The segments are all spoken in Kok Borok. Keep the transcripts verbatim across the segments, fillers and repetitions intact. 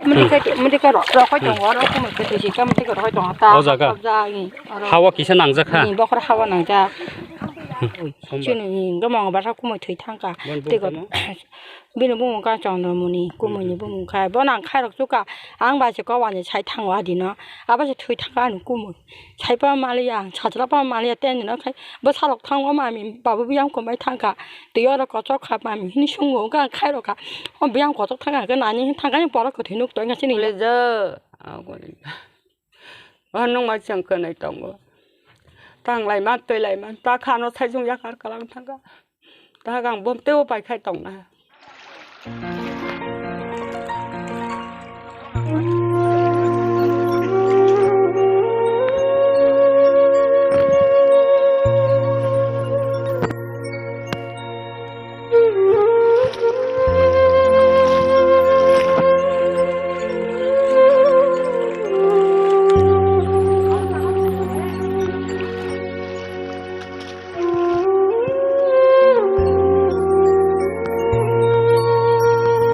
Mudi khe, mudi khe rok, rok hoi tongo, oro kumui khe twi si khe mudi khe rok hoi tongo, ta. O jaga? Kobjak, i, oro. Hawa kisa nangjak kha? I, bokhor hawa nangjak. Hmm. Sombar. Chini, i, gomang basa kumui thwi thangkha. Bon, bon, tei tamo? Bini bumung kha Chandramoni, kumui ni bumung kha. Bo nang khairok chuka, ang bai se kowani sai thango adino. Abo se thwi thangkha ani kumui. Saipa maliya, sajlapa maliya, tei nino khai bwsarok thango mami, babu biyang komai thangkha, twi oro kochok kha mami hini sungo, wngkha khairokha, o biyang kochok thangkha, hwnkhe nani thangkha ni borok kwthwi nuk tongya chini. Lejo, o nung mai chwng kwnwi tongo, tang laima twi laima, ta khano saijung yakar kalang thangkha. Dagang bomteo paikhai tongna.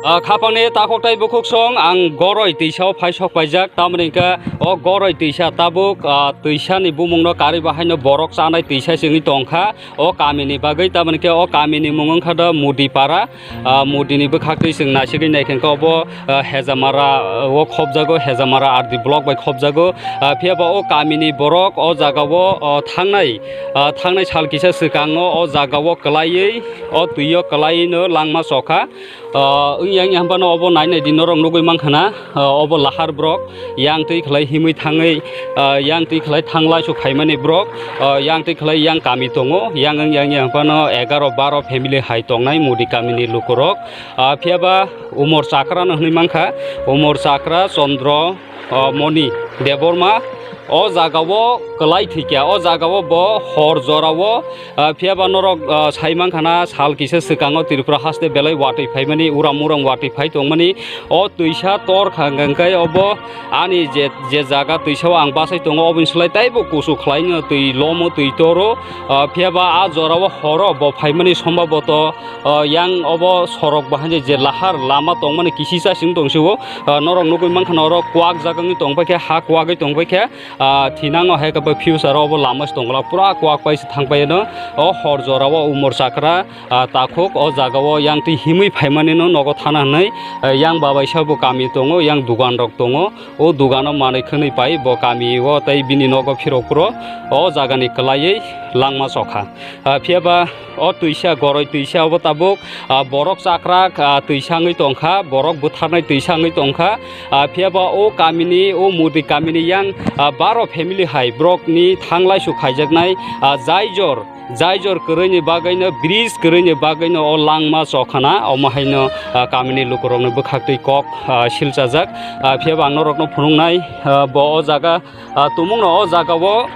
Ah, khapangni takhuk tei bukhuk song ang Goroi twisa o phai sok paijak, tamoni hwnkhe o Goroi twisa tabuk, ah, twisa ni bumung no karwi bahaino borok chanai twisa se wngwi tongkha o kami ni bagwi, tamoni hwnkhe o kami ni mung wngkha da Mudipara. Ah, Mudini bwkhaktwi chwng naisigwi naikhe obo, ah, Hejamara, ah, o khopjago, Hejamara R D block bai khopjago. Ah, phiyaba o kamini borok o jagao, ah, thangnai, ah, thangnai sal kisa swkango o jagao kwlaiwi o twio kwlaiwino langma chokha. Ah, wngya wngya hwnphano obo nai nai di norok nugwi mankha na, ah, obo lahar borok. Yang twi khlai himwi thangwi, ah, yang twi khlai thanglaisu khaimani borok, ah, yang twi khlai yang kami tongo, yang wng yang yang phano egaro baro family hai tongnai Mudi kamini lukurok. Ah, phiyaba Umor Chakra no hwnwi mankha, Umor Chakra Chandra, ah, Moni Debbarma o jagao kwlai thwikya, o jagao bo hor jorao Ah, phiyaba norok, ah, sai mankha na, sal kisa swkango Tripura haste belai watwi phaimani, uram uram watwi phai tongmani. O twisa tor kha hwnkhe obo ani je, je jaga twisao ang bachai tongo, oboni slai teibo kusu khlaino, twi lomo, twi toro. Ah, phiyaba a jorao horo bo phaimani, sombaboto, ah, yang obo sorok bahai je lahar lama tongmani kisi chasing tongsio. Ah, norok nugwi mankha na oro kwak jagangni tongpaikha, ha kwagwi tongpaikha. Ah, thinango hai khe future o bo lama se tongla, pura kwak pai se thang pai no. O hor jora o Umor Chakra, ah, takhuk o jaga o yang twi himwi phaimani no nogo thana hwnwi, ah, yang babai sa bo kami tongo, yang dugan rok tongo. O dugan o manwi khwnwi pai bo kami o tei bini nogo phirok phuro o jaga ni kwlaiwi langma chokha. Ah, phiyaba o twisa, Goroi twisa obo tabuk, ah, borok chakrak, ah, twisa wngwi tongkha, borok bwtharnai twisa wngwi tongkha. Ah, phiyaba o kamini, o Mudi kamini yang, ah, baro family hai borokni thanglaisu khaijaknai, ah, jai jor, jai jor kwrwini bagwino, bridge kwrwini bagwino o langma chokhana, omo haino, ah, kamini lukurokno bwkhaktwi kok, ah, silchajak. Ah, phiyaba ang norokno phunuknai, ah, bo o jaga Ah, tumungno o jagao,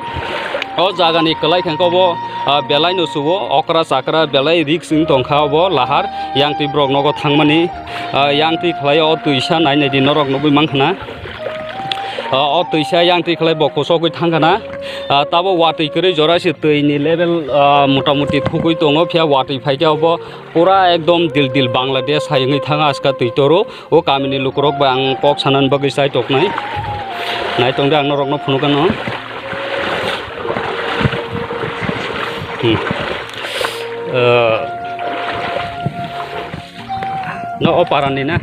o jagani kwlai khe obo, ah, belaino subo, okra chakra belai risk wng tongkha obo lahar, yang twi borok nogo thangmani, ah, yang twi khlai o twisa nai nai di norok nugwi mankha na. Ah, o twisa yang twi khlai bo kusogwi thangkha na. Ah, tabo watwi kwrwi jora se twi ni level, ah, mota moti thugwi tongo, phiya watwi phaikhe obo pura ekdom dil dil Bangladesh hai wngwi thango aska twi toro. O kamini lukurok bai ang kok sanani bagwi chai toknai. Nai tongde ang norokno phunukgano. Hmm. Eh, no o parani na?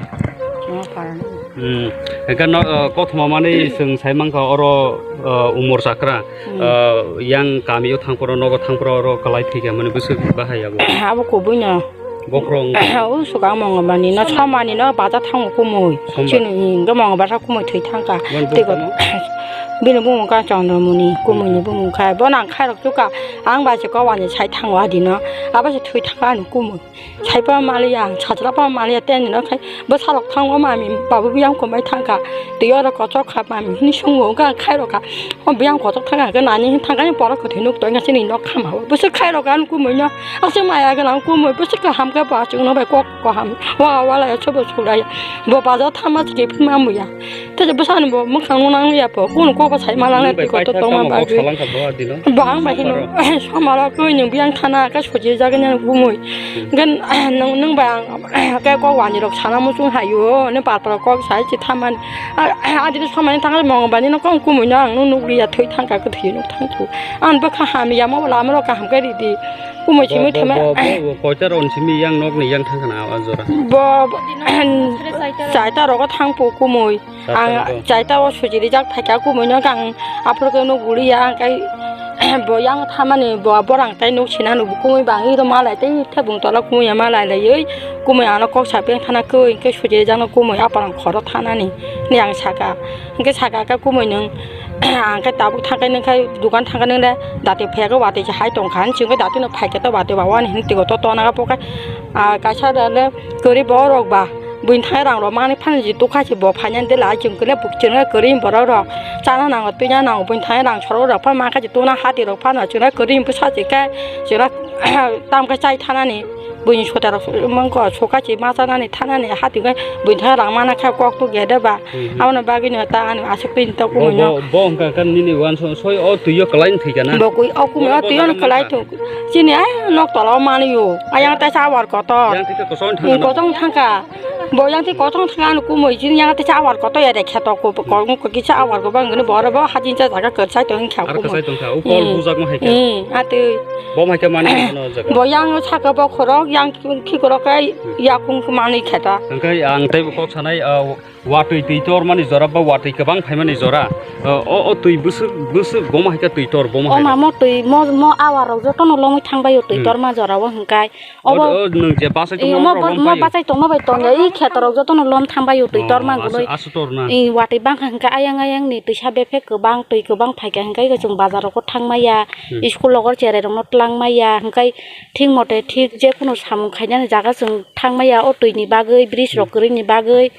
O parani. Hmm. Hingke no, eh, kothoma mani chwng sai mankha oro, eh, Umor Chakra. Hmm. Eh, yang kamio thangphuru, nogo thangphuru oro kwlai thwikha mani bwswk bahai abo. Abo kubuino. Bokhorok wngkha. O swkang Mongolbarni no, sombarni no baja thango kumui. Sombar. Chini, mm, hwnkhe Mongolbar kha kumui thwi thangkha. Boni bumung tamo? Bini bumung kha Chandramoni, kumui ni bumung kha. Bono ang khairok chukha, ang bai se kowani sai thango adino. Abo se thwi thangkha ani kumui. Saipa maliya, sajlapa maliya, tei nino khai bwsarok thango mami, babu biyang komai thangkha. Twi oro kochok kha mami, hini sungo wngkha ang khairok kha. O biyang kochok thangkha hwnkhe nani thangkha ni borok kwthwi nuk tongkha chini nok khama o. Bwswk khairok ang kumui no. Aswk maya gwnang kumui, bwswk kaham khe bo achukno bai kok kaham. Wa wala ya chobo sulai. Bo bajar thangma chikhe phima muya. Tei bwsani bo mwkhang nang ya po. Kunu Kok sai ma lang Nini bai twi kotor paithak tongma tamo kok bagwi. Salang kha bo adino. Bo ang bai hino Somaro. Somaro twi nwng biyang thana khe sojir jagani ang kumui. Hmm. Gen nwng nwng bai ang khe kok wani rok sana muchung hayo ne par par kok sai chi thaman. Adino somani thang mong bani no kong kumui no ang nuk nuk riya thwi thang ka thwi nuk thang thu. Ang bwkha hamya mo lama rok kaham khe ridi. Kumui Bo- simi bo- thema. Bo- bo- bo koita ron simi yang nok ni yang thang kana a jora. Bo- bo- Chaita rogo thang po kumui. Ang Chaita rogo. Chaita o suji rijak phaikha kumui no ang aphuru khe nuk guli ya ang kai bo yang thamani bo borang tai nuk sina nuk kumui bang iro malai tai thebung tola kumui ya malai lai oi kumui ano kok sapeng thana koi ke suji rijak no kumui aparang khoro thanani ni ang saka hingke saka ka kumui nung ang khe tabuk thangkai nung khai dukan thangkai nung le dati phego watwi se hai tong kha hinwi hwnwi dati no phaikhe to watwi ba wani hinwi twigo to tona pokai kaisa da le kwrwi borok ba buini thai rang rok mani phani ji tukha se bo phainani de la chwng khe le chwng le kwrwi borok rok chana nango twina nango buini thai rang sorok rok pha mankha se tuna hati rok phano chwng le kwrwi bwsa se khe chwng le tam khe chai thanani. Buini sota rok mangko soka se ma chanani thanani hati khe buini thai rang mana kha kok to gede ba. Mhm. Aboni bagwi no ta ani aswk twi ta Bo kumui no. Bo bo wngkha khe nini uansuk soi o twi o kwlai thwi kana. Bo kui o kumui o twi o kwlai thung. Chini ai nok tola o mani o. Ayang ta sa awar kotor. Yang thika kosong thang. Kosong thangka. Bo yang ti kosong thang ani kumui chini yang ta sa awar kotor ya de kheto ko ko ko kisa awar ko bang ni bor bo hajin cha jaga kwchai tong kha. Ar kwchai tong kha. U kol bujak ma hai kha. Hmm, atwi. Bo mai kha mani no jaga. Bo yang saka bo khorok yang khikorok kai yakung mani kheta. Hingkai ang tei bo kok sanai, ah, Watwi twi tor mani jora ba watwi kwbang phaimani jora. O, o, o twi bwswk, bwswk bomo hai khe twi tor bomo O hai ma rok. Mo twi mo, mo awa rok jotono lomwi thangbai o twi Hmm. Tor ma jora o hwnkhe. O, Obo o nwng je bachai i tongma mo rok ba-, lom mo pai o. Bachai tongma bai tong ya, i kheto rok jotono lom thangbai o twi Oh, tor ma asu, gunui. Asu tor na. I watwi bangkha hwnkhe ayang ayang ni twisa bebak kwbang twi kwbang phaikha hwnkhe chwng bazar rogo thangmaya, Hmm. School rogo cherai rokno twlangmaya hwnkhe thik mote thik jekunu samung khainani jaga chwng thangmaya o twi ni bagwi bridge rok Hmm. Kwrwi ni bagwi.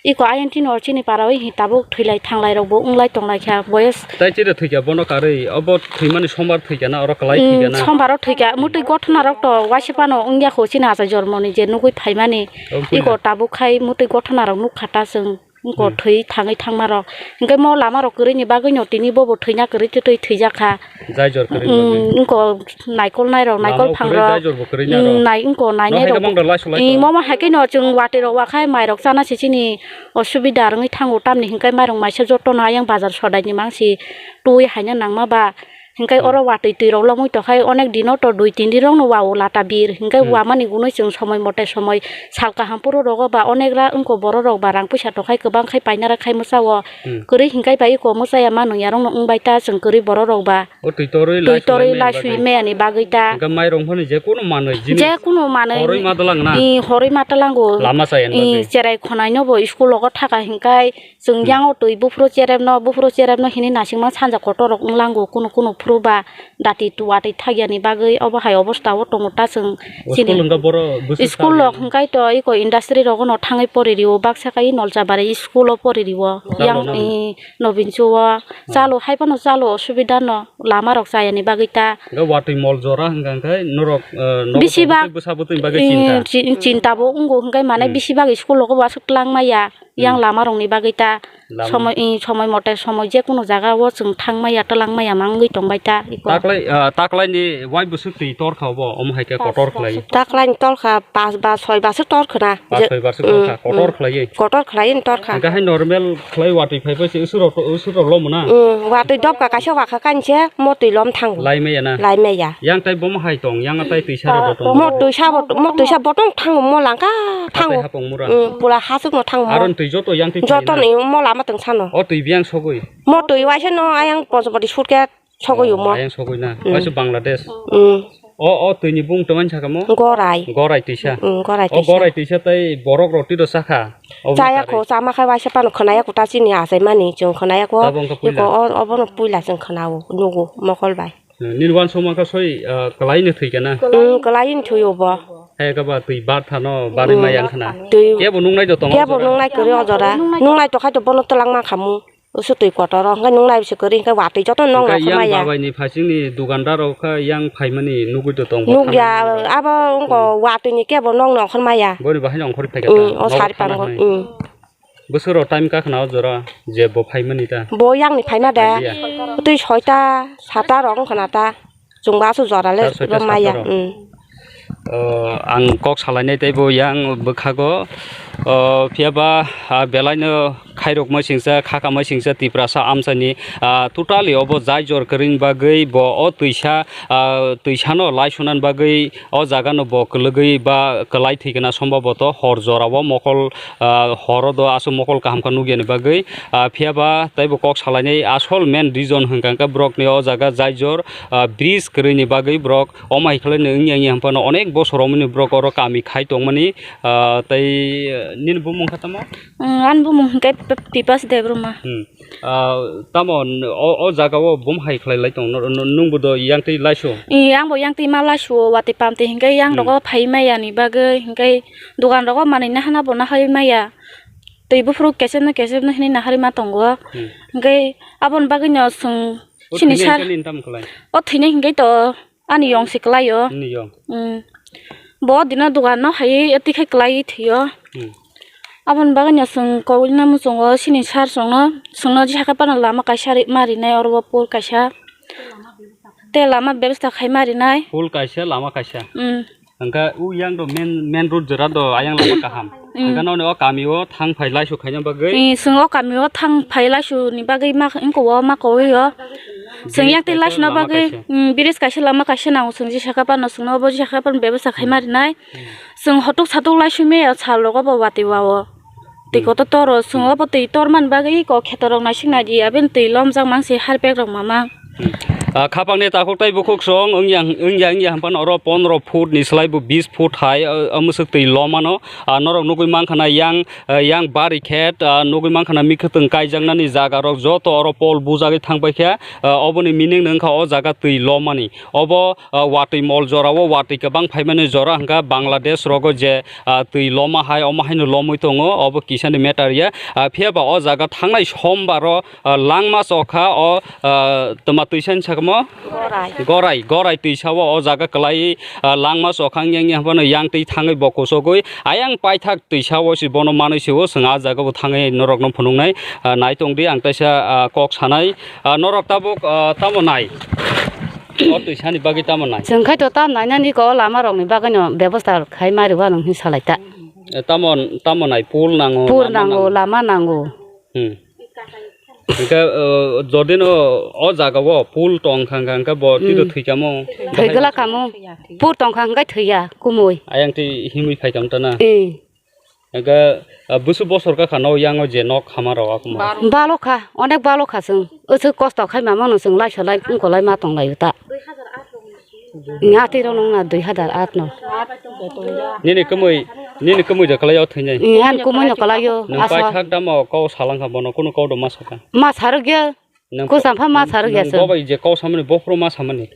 Iko ayang tini or chini para o hi tabuk thwilai thanglai rok bo wnglai tonglai kha boyes. Tai chire thwikha bono karwi obo thwimani sombar thwikha na oro kwlai Mm, thwikha na. Sombar o thwikha mutwi gothona rok to waisa phano wngya kho chini achai jormo ni je nugwi phaimani. Obo puila. Iko tabuk khai mutwi gothona rok nukha ta chwng wngko Hmm. Thwi thangwi thangma rok. Hwnkhe mo lama rok kwrwi ni bagwi no tini bobo thwina kwrwi twi twi thwijak kha. Jai jor kwrwi Mm, bagwi. Wngko naikol nairok, naikol Lama phangrok. Kwrwi, jai jor bo kwrwi Mm, nairok. Nai-, wngko nainai Mo hai rok khe bo. Mangda laisu lai Mm, tong. Mo ma hai khe no chwng watwi rok wa khai mai rok chana se chini osubida rwngwi thango tamni hwnkhe mairok maisa joto no ayang bazar sodai ni mangsi twi haina nangma ba hwnkhe Hmm. Oro watwi twi rok lomwi tong khai onek dino to dui tin din rok no wa o lata bir hwnkhe Hmm. Wamani gunui chwng somoi mote somoi sal kaham phuru rogo ba onek ra wngko borok rok ba rang puisa tong khai kwbang khai paina ra khai mwsa o Hmm. Kwrwi hwnkhe bai iko mwsa ya ma nung ya rok no wng bai ta chwng kwrwi borok rok ba. O twi torwi Twi lai torwi sulai lai maya sui bagwi. Maya ni bagwi ta. Hwnkhe mairung phano je kunu manwi jinis. Je kunu manwi. Horwi ma dalang na. I horwi ma talango. Lama chaya ni I bagwi. Cherai khonai no bo school rogo thaka hinkai chwng Hmm. Yang o twi buphuru cherep no, buphuru cherep no hini nasing ma sanja kotor rok wng lango kunu kunu phuru ba dati tu watwi thak ya ni bagwi obo hai obosta o tongo ta chwng O chini. School hwnkhe boro bwswk School sal rok ya. Hinkai to iko industry rogo no thangwi pori rio baksa kai Nolcha bari school o pori rio. Chalo Yang no. I Nobin Chu o chalo hai phano chalo osubida no lama rok chaya ni bagwi ta. Hwnkhe watwi mol jora hwnkha hwnkhe norok, eh, nogo Bisi bak, bwsa bwtwi bagwi eh, chinta. Chi-, chinta bo wngo hwnkhe mane Hmm. Bisi bak school rogo bo aswk twlang maya yang Hmm. Lama rok ni bagwi ta. Lama. Somoi, eh, somoi mote somoi je kunu jaga o chwng thang maya twlang maya ma wngwi tong bai ta iko. Taklai, ah, taklai ni wai bwswk twi tor kha obo omo hai khe kotor khlai. Taklai ni tor kha pas ba soi ba swk tor khna. Pas Je, soi bar se mm, torkha, kotor mm. Khlaiwi. Kotor khlaiwi torkha. Hingke hai normal khlai watwi phai phai se usuro, usuro lomo na. Mm, watwi dopka kaisa wakha kainse motwi lom thango. Lai maya na. Lai maya. Yang tai bomo hai tong, yang tai twisa ro tong. Mo twisa bo, mo twisa botong thango mo langka thango. Hapong mura. Mm, pula hasuk no thango mo. Aron twi joto yang twi Joto phai na. Ni mo lama tong sano. O twi biang sogwi. Mo twi waisa no ayang Panchapati surke. Sogwi Oh, omo. Ayang sogwi na. Mm. Waisa Bangladesh. Mm. O, o twi ni bung tongmani saka mo? Gorai. Gorai twisa. Mm, gorai O twisa. Gorai twisa tai borok rok twi rw sakha. Obo Chaya kwrwi. Ko chama khai waisa pano khwnaya ko ta chini achai mani chwng khwnaya ko. Tabok wngkha puila. Iko o, obono puila chwng khwnao nugo mokol bai. Hmm, nini uansuk mankha soi, ah, kwlai no thwi kana? Mm, kwlai no thwi obo. Hai ka ba twi bar thano barwi Mm. Maya wngkhana. Twi Kebo nungnai do tongo Kebo jora? Nungnai kwrwi o jora. Nungnai to khai to bono twlang mankha mu. Usu twi kotor o, hwnkhe nung nai bisi kwrwi hwnkhe watwi joto nong Hwnkhe rok yang khwmaya. Babai ni phasing ni dukandar rok kha yang phaimani nugui do tongo Nukya, thangnai abo wngkha watwi ni kebo nong nong khwmaya. Boni bahai nong khori phaikha Mm, ta, o nogo sari thana pango, hai. Mm. Bwswk rok time kakhna o jora je bo phaimani ta? Bo yang ni phaima de. Phailiya. Twi soita, sata rok wngkha na ta. Chwng ba aswk jora le Sar soita, rw maya. Sata rok. Mm. O, ang kok salainai tei bo yang bwkhago. O, phiya ba, ah, belai no khairokma singsa, khakamai singsa Tiprasa amchaini, ah, totally obo jai jor kwrwini bagwi bo o twisa, ah, twisano laisunani bagwi o jagano bo kwlwgwi ba kwlai thwikna sombaboto hor jorao mokol, ah, horo do aswk mokol kaham khe nukya ni bagwi, ah, phiya ba tei bo kok salainai asol main reason hwnkha khe borokni o jaga jai jor, ah, bridge kwrwini bagwi borok omo hai khlai no wngya wngya hwnphano onek bosor romani borok oro kami khai tongmani, ah, tei, ah, nini bumung kha tamo? Mm, ani bumung hwnkhe P-, Pipas Debbarma. Hmm. Ah, tamo n-, o, o jaga o bum hai khlai lai tong, no, no, nwngbo do yang twi laisu? Ee, angbo yang twi ma laisu, watwi pamtwi hinkhe yang Hmm. rogo phai maya ni bagwi, hinkhe dogan rogo manwi nahana bo nahai maya. Twi buphuru kesep no kesep no hinwi naharwi ma tongo. Hmm. Hinkhe aboni bagwi no chwng O sini thwinai sar hinkhe nini tamo khlai? O thwinai hinkhe to Ani yong se kwlai o. Nini yong. Mm. Bo dina dogan no hai twi khai kwlai thwi o. Hmm. Aboni bagwi no chwng kowina muchungo sini sar chwngno, chwngno jisa khe phano lama kaisa ri-, ma rinai oro bo pool kaisa. Tei lama bebasta khai ma rinai. Pool kaisa, lama kaisa. Mm. Hwnkhe u yang do main, main road jora do ayang lama kaham. Mm. Hwnkhe noni o kami o thang phai laisu khaina bagwi. Ee, chwng o kami o thang phai laisu ni bagwi ma wngko o ma kowoi o. Chwng yang tei laisuna bagwi, mm, bridge kaisa lama kaisa nango, chwng jisa khe phano chwngno obo jisa khe phano bebasa khai ma rinai. Chwng hotuk satuk laisumaya sal rogo bo watwi wa o. Twi kotor toro, chwng obo twi tormani bagwi kok kheto rok naisik nai di, abini twi lomjak mang se harpek rok mamang. Ah, khapangni takhuk tei bukhuk song wngya, wngya, wngya hwnphano oro pondro foot ni slai bo bis foot hai, ah, ah, mwswk twi lomano. Ah, norok nugwi mankha na yang, ah, yang bari khet, ah, nugwi mankha na mikhwtwng kaijaknani jaga rok joto oro pol bujagwi thangbai khe, ah, oboni meaning no wngkha o jaga twi lomani. Obo, ah, watwi mol jora o watwi kwbang phaimani jora hwnkha Bangladesh rogo je, ah, twi loma hai omo haino lomwi tongo, obo kisani matter ya. Ah, phiya ba o jaga thangnai sombar o, ah, langma chokha o, ah, twma twisa ni sakamo? Gorai. Gorai, Gorai twisa o, o jaga kwlai, ah, langma chokha wngya wngya hwnphano yang twi thangwi bo kuchugwi ayang paithak twisa o se bono manwi se o chwng ah jaga bo thangwi norok no phunuknai, ah, nai tongdi ang teisa, ah, kok sanai, ah, norok tabuk, ah, tamo nai? O twisani bagwi tamo nai? Chwng khai to tam nainani ko lama rokni bagwi no bebosta khai ma rwwa nang hin salai ta. Eh, tamo, tamo nai pool nango, Pool lama nango, nango. Lama nango. Hmm. Hingke, eh, jodi no o jaga o pool tong kha, hingke bo twi do Hmm. thwi kamo. Thwi gala kamo. Pool tong kha hingke thwi ya, kumui. Ayang twi himui phai kamo ta na? Eh. Hingke, ah, busu bosor ka kha no yang o je nok hama rok akuma. Balo kha, onek balo kha chwng. Aswk kosto khai ma mano chwng lai salai wngkolai ma tong lai ta. Nya twi rok nung na dui hazar aat no. Nini kwmui, nini kwmui da kwlai o thwinai. Ngan kumui no kwlai o. Nung pai thak da ma kau salang kha bono kunu kau do ma saka. Ma sarok ya. Nung Kusam pha ma sarok ya nung chwng. Bo bai je kau samani bo phuru ma samani.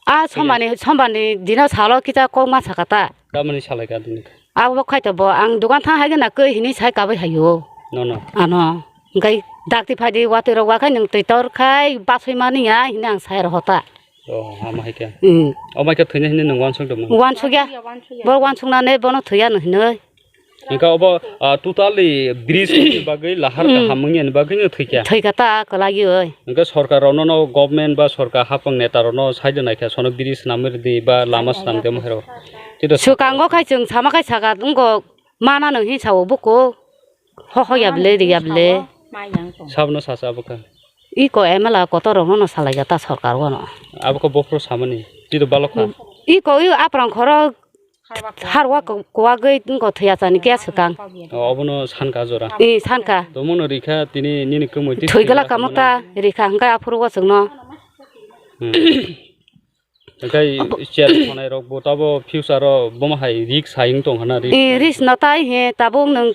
A somani, somani dino salo kita kok ma saka ta. Tamani salai ka dini. Abo khai to bo ang dukan thang hai na koi hini sai kabai hayo. No, no. Ano. Ngai dakti phai di watwi rok wa khai nung twi tor khai basui mani ya hini ang sai ro hota. Oh, ama hai khe. Hmm. Omo hai khe thwina hini nung wansuk dong. Wansuk ya. Bo wansuk na ne bono thwiya no hinoi. Hingke obo, ah, totally bridge ni bagwi lahar Hmm. kaham wngya ni bagwi no thwikya. Thwikha ta kwlai oi. Hingke sorkar rok no, no government ba sorkar hapang neta rok no sai de naikha sono bridge swnamwi rwdi ba lama swnamdi omo hai rok. Tito Swkango khai chwng sama khai saka wngkok mana no hin sao buko. Ho ho ya bele ri ya bele. Sabno sasa abo kha. Iko M L A kotor rok no salai ya ta sorkar o no. Abo kha bophro samani. Tito balok kha. Iko i aprang khoro harwa kwagwi wngkha thwi achani khe swkang. O, obono sankha jora. I sankha. Tomono rikha tini nini kwmwi twi Thwi gala thwigala kamo ta rikha hwnkhe aphuru o chwngno. Hmm. Hwnkhe chair khonai rok bo tabo future o bomo hai risk hai wng tong hana risk. I risk no tai he tabuk nwng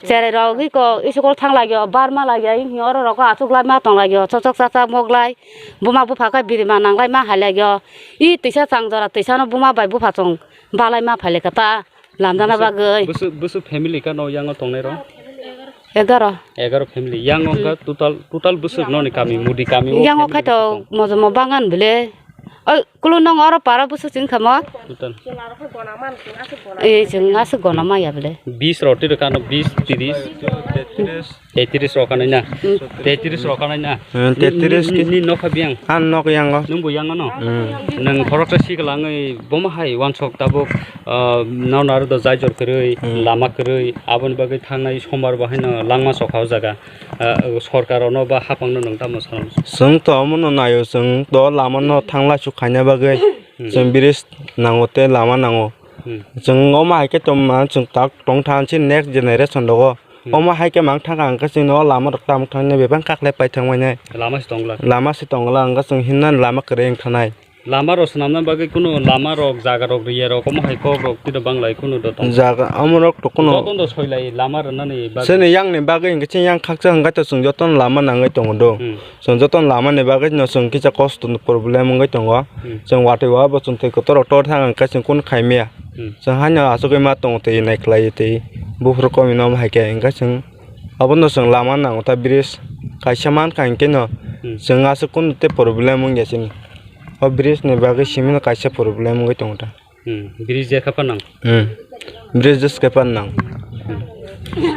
cherai rok iko school thang lai o bar ma lai o oro rok achuk lai ma tong lai o chochok chachak mok lai buma bupha khe birima nang lai ma hai lai o. I twisa chang jora twisa no buma bai bupha chong balai ma phai lai kha ta lamjana bagwi. Bwswk, bwswk family kano yango tongnai rok? Egaroh. Egaroh family. Yango wngkha total, total bwswk noni kami, Mudi kami o Yango family khai to bwswk tong? Mojomo bangan bile. Oi, kulu nong oro para bwswk chwng kha mo? Total. Eh, chwng aswk gona maya bile. Bis roti rok kano, bis, tiris. Tetris rok kanai na. Tetris rok kanai na. Hmm, tetris ni, ni, ni nokha biyang. Ang nok yango. Nungbo yango no. Hmm. Nang khoroksa sikla wngwi bomo hai wansok tabuk, ah, nau naro do jai jor kwrwi, hmm, lama kwrwi, aboni bagwi thangnai sombar bo haino langma sokha o jaga. Ah, sorkar ono ba hapang no nang tamo sanam. Chwng to omono naio, chwng to lama no thangla su khaina bagwi. Hmm. Chwng bridge nango tei lama nango. Hmm. Chwng omo hai khe tongma chwng tak tong thansi next generation rogo. Hmm. Omo hai khe mang thangkha hwnkhe chwngno o lama rok tamo thangni bebak kha khlai pai thangmani. Lama se tongla. Lama se tongla hwnkhe chwng himnani lama kwrwi wng thanai. Lama rok swnamna bagwi kunu lama rok jaga rok riya rok omo hai kok rok tiro banglai kunu do tong. Jaga omo rok to kunu. Jotono soilai lama rwnani bagwi. Chini yang ni bagwi hwnkhe chini yang khakcha hwnkhe to chwng jotono lama nangwi tongo do. Hmm. Chwng jotono lama ni bagwi no chwng kisa kosto ni problem wngwi tongo. Hmm. Chwng watwi o bo chwng twi kotor rok tor thang hwnkhe chwng kunu khai maya. Hmm. Chwng haino asugwi ma tongo twi nai khlai twi buphuru komino omo hai khe hwnkhe chwng abono chwng lama nango ta bridge kaisa mankha hwnkhe no. Hmm. Chwng aswk kunu tei problem wngya chini o bridge ni bagwi simi no kaisa problem wngwi tongo ta. Hmm, bridge je khe phanang. Hmm. Bridge je khe phanang.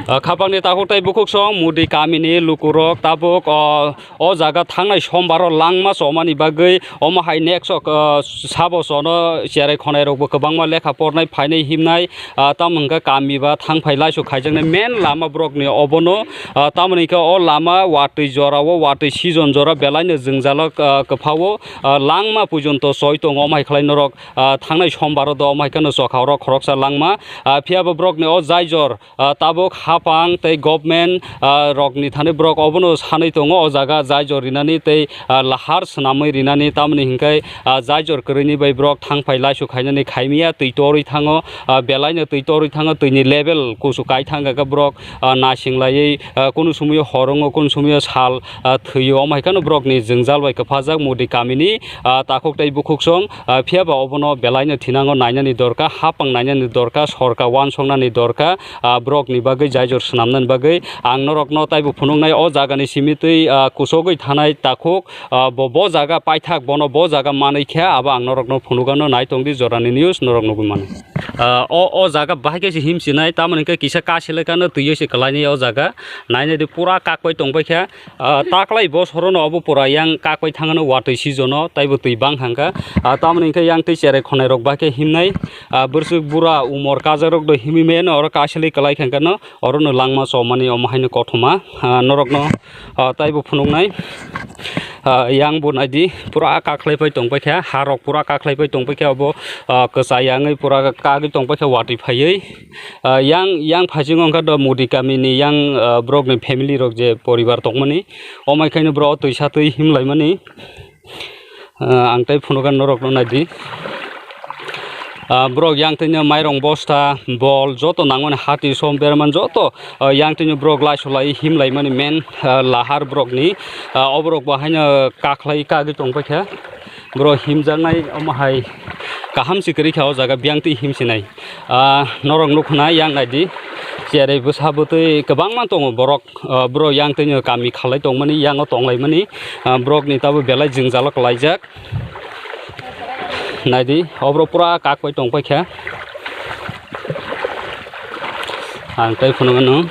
Ah, khapangni takhuk tei bukhuk song Mudi kamini lukurok tabuk, o, o jaga thangnai sombaro langma chomani bagwi omo hai next o, ah, sabo chono cherai khonai rokbo kwbangma lekha pornai phainai himnai, ah, tamo hwnkhe kami ba thang phai laisuk khaijaknai main lama borokni obono, ah, tamoni hwnkhe o lama watwi jorao watwi season jora belaino jwngjalo, ah, kwphao, ah, langma pujonto choi tongo omo hai khlai norok. Ah, thangnai sombaro do omo hai kheno chokha oro khoroksa langma. Ah, phiya bo borokni o jaijor, ah, tabuk hapang tei government, ah, rokni thani borok obono sanwi tongo o jaga jaijor rinani tei, ah, lahar swnamwi rinani tamoni hwnkhe, ah, jaijor kwrwini bai borok thang phai laisu khainani khaimya twi torwi thango, ah, belaino twi torwi thango twini level kusu kai thangkha khe borok, ah, naising laiwi, ah, kunu sumoyo hor wngo kunu sumoyo sal, ah, thwio omo hai kheno borokni jwngjal bai kwphajak Mudi kamini, ah, takhuk tei bukhuk song, ah, phiya ba obono belaino thinango nainani dorkar, hapang nainani dorkar, sorkar wansoknani dorkar, ah, borokni bagwi jaijor swnamnani bagwi ang norokno taibo phunuknai o jagani simi twi, ah, kusogwi thanai takhuk, ah, bo, bo jaga paithak bono bo jaga manwi khe abo ang norokno phunukano nai tongdi jorani news norok nugwi mano. Ah, o, o jaga bahai khe se himsinai tamoni khe kisa kaselekano twiwi se kwlainai o jaga nainai di pura kakbai tongbai khe. Ah, taklai bosorono obo pura yang kakbai thangano watwi seasono, taibo twi bang thangkha. Ah, tamoni hwnkhe yang twi cherai khonai rok bahai khe himnai. Ah, bwswk bura umor kajak rok do himwi mano oro kaselwi kwlai kha hwnkhe no orono langma chomani omo haino kothoma. Ah, norokno, ah, taibo phunuknai. Ah, yang bo naidi pura kakhlai pai tongpai kha, ha rok pura kakhlai pai tongpai kha obo, ah, kwchai yangwi pura kagwi tongpai kha watwi phaiwi. Ah, yang, yang phaisingo wngkha do Mudi kamini yang, ah, borokni family rok je poribar tongmani, omai khaino borok o twisa twi himlaimani. Ah, ang tei phunukha norokno naidi. Ah, borok yang twino mairong bosta, bol, joto nangmani hati som berman joto, ah, yang twino borok laisu lai himlaimani main, ah, lahar borokni, ah, oborok bo haino kakhlai kagwi tongpaikha. Borok himjaknai omo hai kaham se kwrwi kha o jaga biyang twi himsinai. Ah, norok nukho na yang naidi, cherai bwsa bwtwi kwbangma tongo borok, ah, borok yang twino kami khalai tongmani, yango tonglaimani, ah, borokni tabuk belai jwngjalo kwlaijak. Naidi, oborok pura kakbai tongpaikha. Ang tei phunukgano.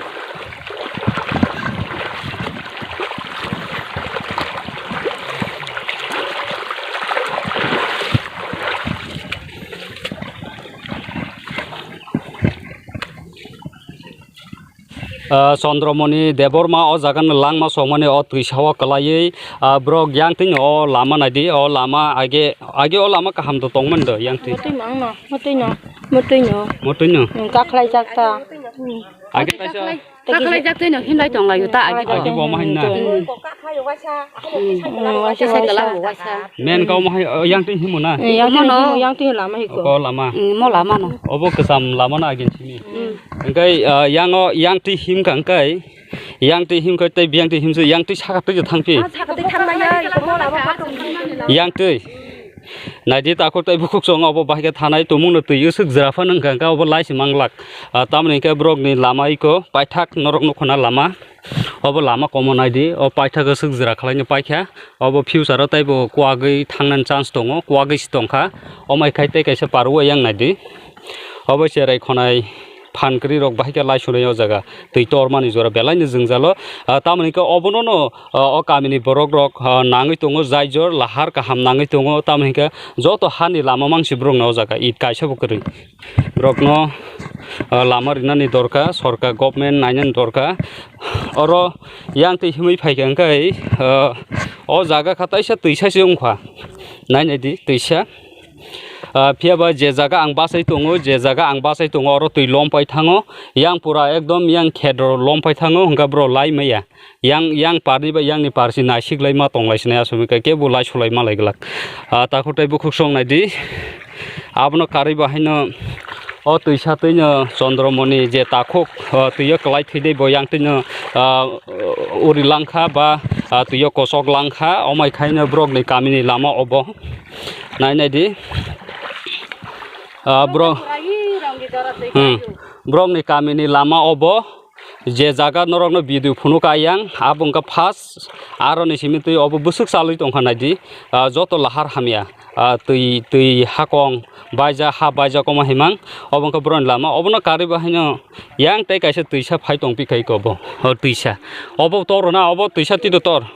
Ah, Chandramoni Debbarma o jaga no langma sokmani o twisa o kwlaiwi, ah, borok yang twi o lama naidi, o lama age, age o lama kaham do tongmani do yang twi. Motwi no, motwi no, motwi no. Motwi no? Hmm, kakhlai jak ta. Hmm. Age kaisa. Kakhlai jak twi no himlai tong laio ta age. Age bo ma hinna. Hmm. Hmm, waisa, waisa. Men kau ma hai, oh, yang twi himo na? Hmm, yang twi himo, yang twi lama hiko. Ko lama. Hmm, mo lama no. Obo kwcham lama na age sini. Hmm. Hingkai, ah, yang o, yang twi him kha hingkai, yang twi him kha tei biyang twi him se, yang twi saka twi thang phi. Ah, saka twi thang lai ya, mo lama pa tong. Yang twi. Naidi takhuk tei bukhuk song obo bahai khe thanai tumung no twi swk jra pha nang kha, obo lai se manglak. Ah, tamoni hingke borok ni lama iko paithak norok nukho na lama. Obo lama komo naidi, o paithak swk jra khlai no paikha. Obo future o teibo kuagwi thangnani chance tongo, kuagwi se tongkha. Omai khai tei kaisa parwi yang naidi. Obo cherai khonai phan kwrwi rok bahai khe lai sunai o jaga. Twi tormani jora belai no jwngjalo. Ah, tamoni khe obono no, ah, o kamini borok rok, ah, nangwi tongo, jai jor lahar kaham nangwi tongo. Tamoni khe joto hani lama mangsi borok no o jaga it kaisa bo kwrwi. Borok no, ah, lama rinani dorkar, sorkar government nainani dorkar. Oro yang twi himwi phaikha hwnkhe, ah, o jaga kha taisa twisa se wngkha. Nainai di twisa. Ah, phiya ba je jaga ang bachai tongo, je jaga ang bachai tongo, oro twi lom pai thango. Yang pura ekdom yang khet ro lom pai thango, hwnkhe bro lai maya. Yang, yang parni ba yangni parsi naisik lai ma tong lai sinai asomika kebo lai sulai ma lai glak. Ah, takhuk tei bukhuk song nai di. Abono karwi ba haino o twisa twino Chondromoni je takhuk, ah, twiyo kwlai thwi dei bo yang twino, ah, uri langkha ba, ah, twiyo kosok langkha, omai khaino borokni kamini lama obo. Nai nai di. Ah, bro. Hmm. Borokni kamini lama obo. Je jaga norokno video phunuk ayang, abo wngkha first. Aroni simi twi obo bwswk chalwi tongkha naidi. Ah, joto lahar hamya. Ah, twi, twi hakong baija, ha baija komo himang. Obo wngkha borokni lama. Obono karwi bo haino yang tei kaisa twisa phai tong pikha iko bo. O twisa. Obo torona, obo twisa tito tor.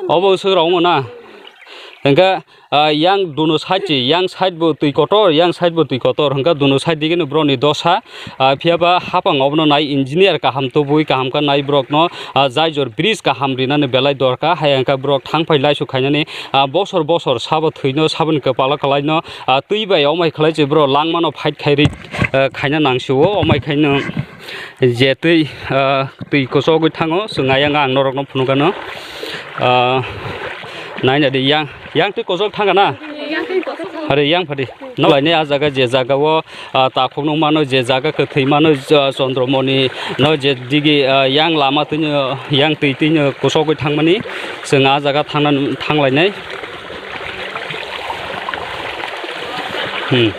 Obo swk rok wngna. Hingkhe, ah, yang duno side se, yang side bo twi kotor, yang side bo twi kotor, hingkhe duno side digini borokni dosa, ah, phiya ba hapang obono nai engineer kaham tubui kaham kha nai borokno, ah, jai jor bridge kaham rinani belai dorkar, hai hingkhe borok thang phai laisu khainani, ah, bosor bosor sabo thwino saboni kwpalo kwlaino, ah, twi bai omai khlai se borok langmano fight khairi, ah, khaina nangsio, omai khaino. Je twi, ah, twi kwchogwi thango, chwng ayang ang norokno phunukgano. Ah, naina di yang, yang twi kwchog thangana? Yang twi kwchog thang. Are yang phadi. Nolaini ah jaga je jaga o, ah, takhuk nung mano, je jaga kwthwi mano, ah, Chondromoni no je digi, ah, yang lama twino, yang twi twino kwchogwi thangmani, chwng ah jaga thangna, thanglainai. Hmm.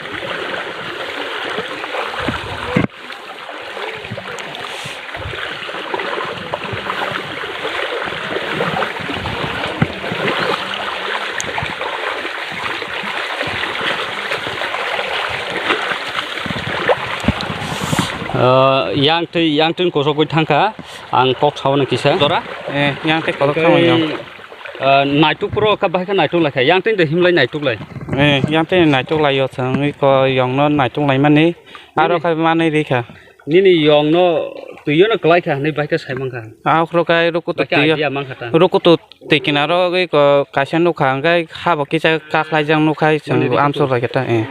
Ah, yang twi, yang twi kosogwi thangkha, ang kok saui kisa. Jora? Eh, yang twi kosok thangwi. Ah, naituk puro kha bahai khe naituk lai kha. Yang twi de himlai naituk lai. Eh, yang twi naituk lai yo thang, iko yong no naituk lai mani. Aro kha manwi ri kha. Nini yong no twi yo no kwlai kha, hinwi bahai khe sai man kha. Ah, khro kai ruku tu twi yo. Idea man kha ta. Ruku tu twi kinaro iko kaisa nukha, hingkai habo kisa kaklaijak nukhai chwng amsok lai khe ta, eh.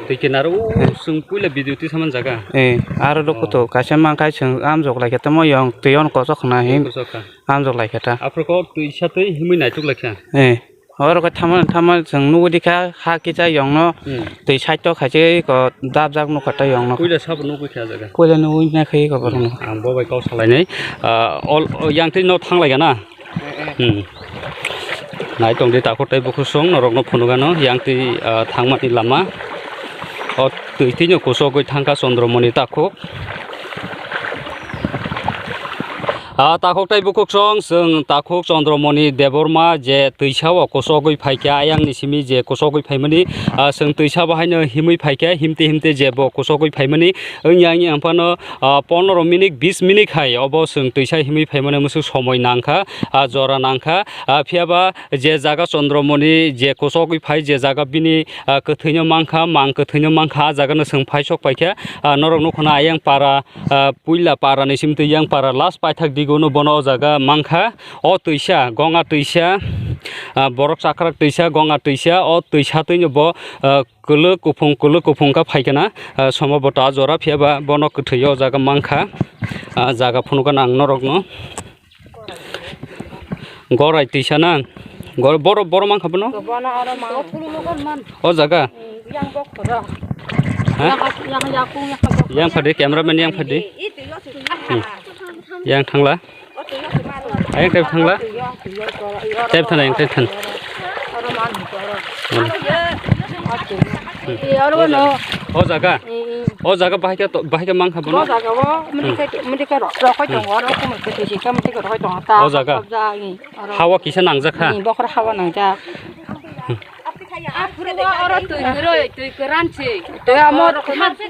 Twi kinaro o chwng puila video twi saman jaga. Eh, aro ruku tu kaisa man khai chwng amjok lai khe ta, mo yong twi yo no kosok khna hin. Kosok kha. Amjok lai khe ta. Aphuru kok twi sa twi himwi naituk lai kha. Eh. Oro khe thaman thaman chwng nugwi di kha, ha kisa yong no twi side o khaise ko dapjak nukha ta yong no. Puila sabo nugwi kha jaga. Puila nugwi na khe ko borok no. Ang bo bai kok salainai. Ah, ol, yang twi no thang lai gana. Hmm. Nai tong di takhuk tei bukhuk song norok no phunukgano yang twi, ah, thangmani lama. O twi twi no kusogwi thangkha Chondromoni takhuk. Ah, takhuk tei bukhuk song, chwng takhuk Chondromoni Debbarma je twisa o kusogwi phaikha, ayang ni simi je kusogwi phaimani, ah, chwng twisa bo haino himwi phaikha, himte himte je bo kusogwi phaimani, wngya wngya phano, ah, pondro minute, bis minute hai obo chwng twisa himwi phaimani mwswk somoi nangkha, ah, jora nangkha, ah, phiyaba je jaga Chondromoni je kusogwi phai, je jaga bini, ah, kwthwino mankha, mang kwthwino mankha, ah, jaga no chwng phai sok paikha, ah, norok nukho na ayang para, ah, puila para ni simi twi yang para last paithak digo no bono o jaga mankha. O twisa, gonga twisa, ah, borok chakrak twisa, gonga twisa, o twisa twi no bo, ah, kwlwk kuphung, kwlwk kuphung kha phaikha na, ah, somo bo ta jora phiyaba bono kwthwi o jaga mankha, ah, jaga phunukgana ang norok no. Gorai tisa nang. Gor-, boro, boro mankha bono? Bono aro ma. O jaga? Hmm, yang bok khoro. Ha? Yang, yang yakung, yang bok. Yang phadi, cameraman yang phadi. Hmm. Yang thangla? Ayang tep thangla? Tep thana, yang tep thana. Aro man. Hmm. Hmm. Eh, aro no. O jaga? Eh, eh. O jaga bahai khe to, bahai khe mankha bono? O jaga o, mudi khe, mudi khe rok, rok khai tongo, aro khe mudi khe sika, mudi khe rok khai tongo ta. O jaga? Kobja, eh, aro. Hawa kisa nangjak kha? Eh, bokhor hawa nangjak. Hmm. Aphuru oro twi kwrwi, twi kwran se. Twi amo.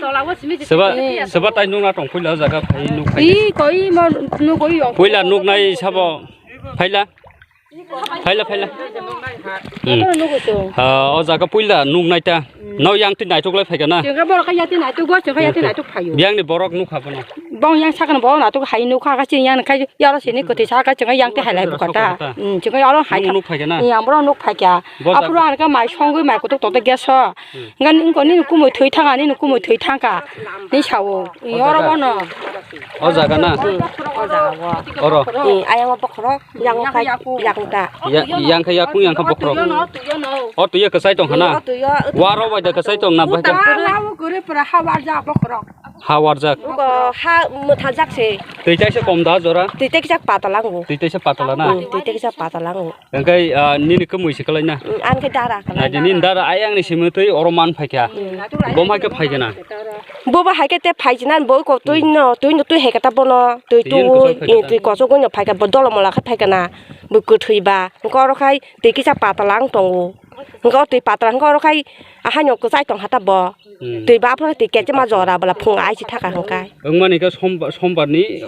Tola o simi se. Seba, seba tai nukna tong puila o jaga phai nuk phai. I koi mo nuk oi yong. Puila nuknai sabo. Phaila. Phaila, phaila. Hmm. Nuk oi to. Ah, o jaga puila nuknai ta. No yang ti naituk lai phaikana. Chengka bor kaya ti naituk go, chengka ya ti naituk phayo. Biang ni borok nukha bono. Bong yang sakno bo naituk hai nukha ka ching yang khai yaro sini koti saka chengka yang ti hai lai bukata. Hmm, chengka yaro hai. Nuk phaikana. Yang boro nuk phaikya. Aphuru ang kha mai songwi mai kutuk tokte gas o. Ngan nini kumui thwi thanga, nini kumui thwi thangka. Ni sao. Oro bono. O jaga na? O jaga bo. Oro. Ayang o bokhorok, yang o khai yakung ta. Yang khai yakung, yang khai bokhorok. O tuyo kwchai tong khana? Waro bai da kwchai tong na bai ka? Lawo guri pura hawar ja bokhorok. Ha warjak. Ugo ha mwthajak se. Twi taisa kom da jora? Twi taisa patala ngo. Twi taisa patala na? Hmm, twi taisa patala ngo. Engkai, ah, nini kwmwi se kwlai na? Hmm, ang khe dara kwlai. Nai di nini dara ayang ni simi twi oro man phaikha. Hmm. Bo mai khe phaikha na? Bo bo hai khe te phaijina bo ko twi no, twi no twi hai kata bono. Twi tu, twi kochok no phaikha bo dolo mola khe phaikha na. Bo kwthwi ba. Engko oro khai twi kisa patala ang tongo. Engko twi patala engko oro khai ahaino kwchai tong hata bo. Hmm. Twi ba phano twi kechema jora bwla phung ai si thaka hwnkhe. Wngmani khe somba-, sombarni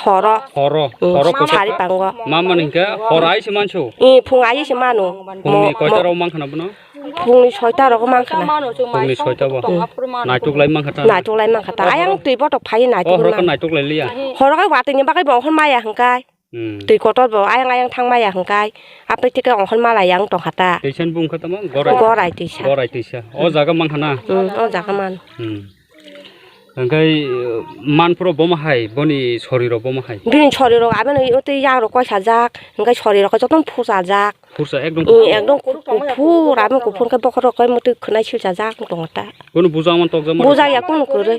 horo. Horo. Hmm. Horo kwchak sari pango. Ma mani hwnkhe horo ai si mansu. I phung ai si manu. Phungni koita rok mankha na bono? Phungni soita rok mankha na. Phungni soita bo. Hmm. Naituk lai mankha ta? Naituk lai mankha ta. Ayang twi botok phai naituk. O horo khe naituk lai liya. Horo khe watwi ni bagwi bo hwn maya hwnkhe. Hmm. Twi kotor bo ayang ayang thang maya hwnkhe, aphi thike ongkhon mala yang tong kha ta. Teisa ni bung khe tamo gorai. Gorai teisa. Gorai teisa. O jaga man khana? Hmm, o jaga man. Hmm. Hwnkhe, uh, man phuro bomo hai, boni sori rok bomo hai. Bini sori rok aboni twi yang rok koi sajak, hwnkhe sori rok jotono phusa jak. Phursa ekdom. Hmm, ekdom kuphur, aboni kuphur khe bokhorok khe motwi khwnai silsa jak tong kha ta. Bono buja man tokjak man. Buja ya kunu kwrwi.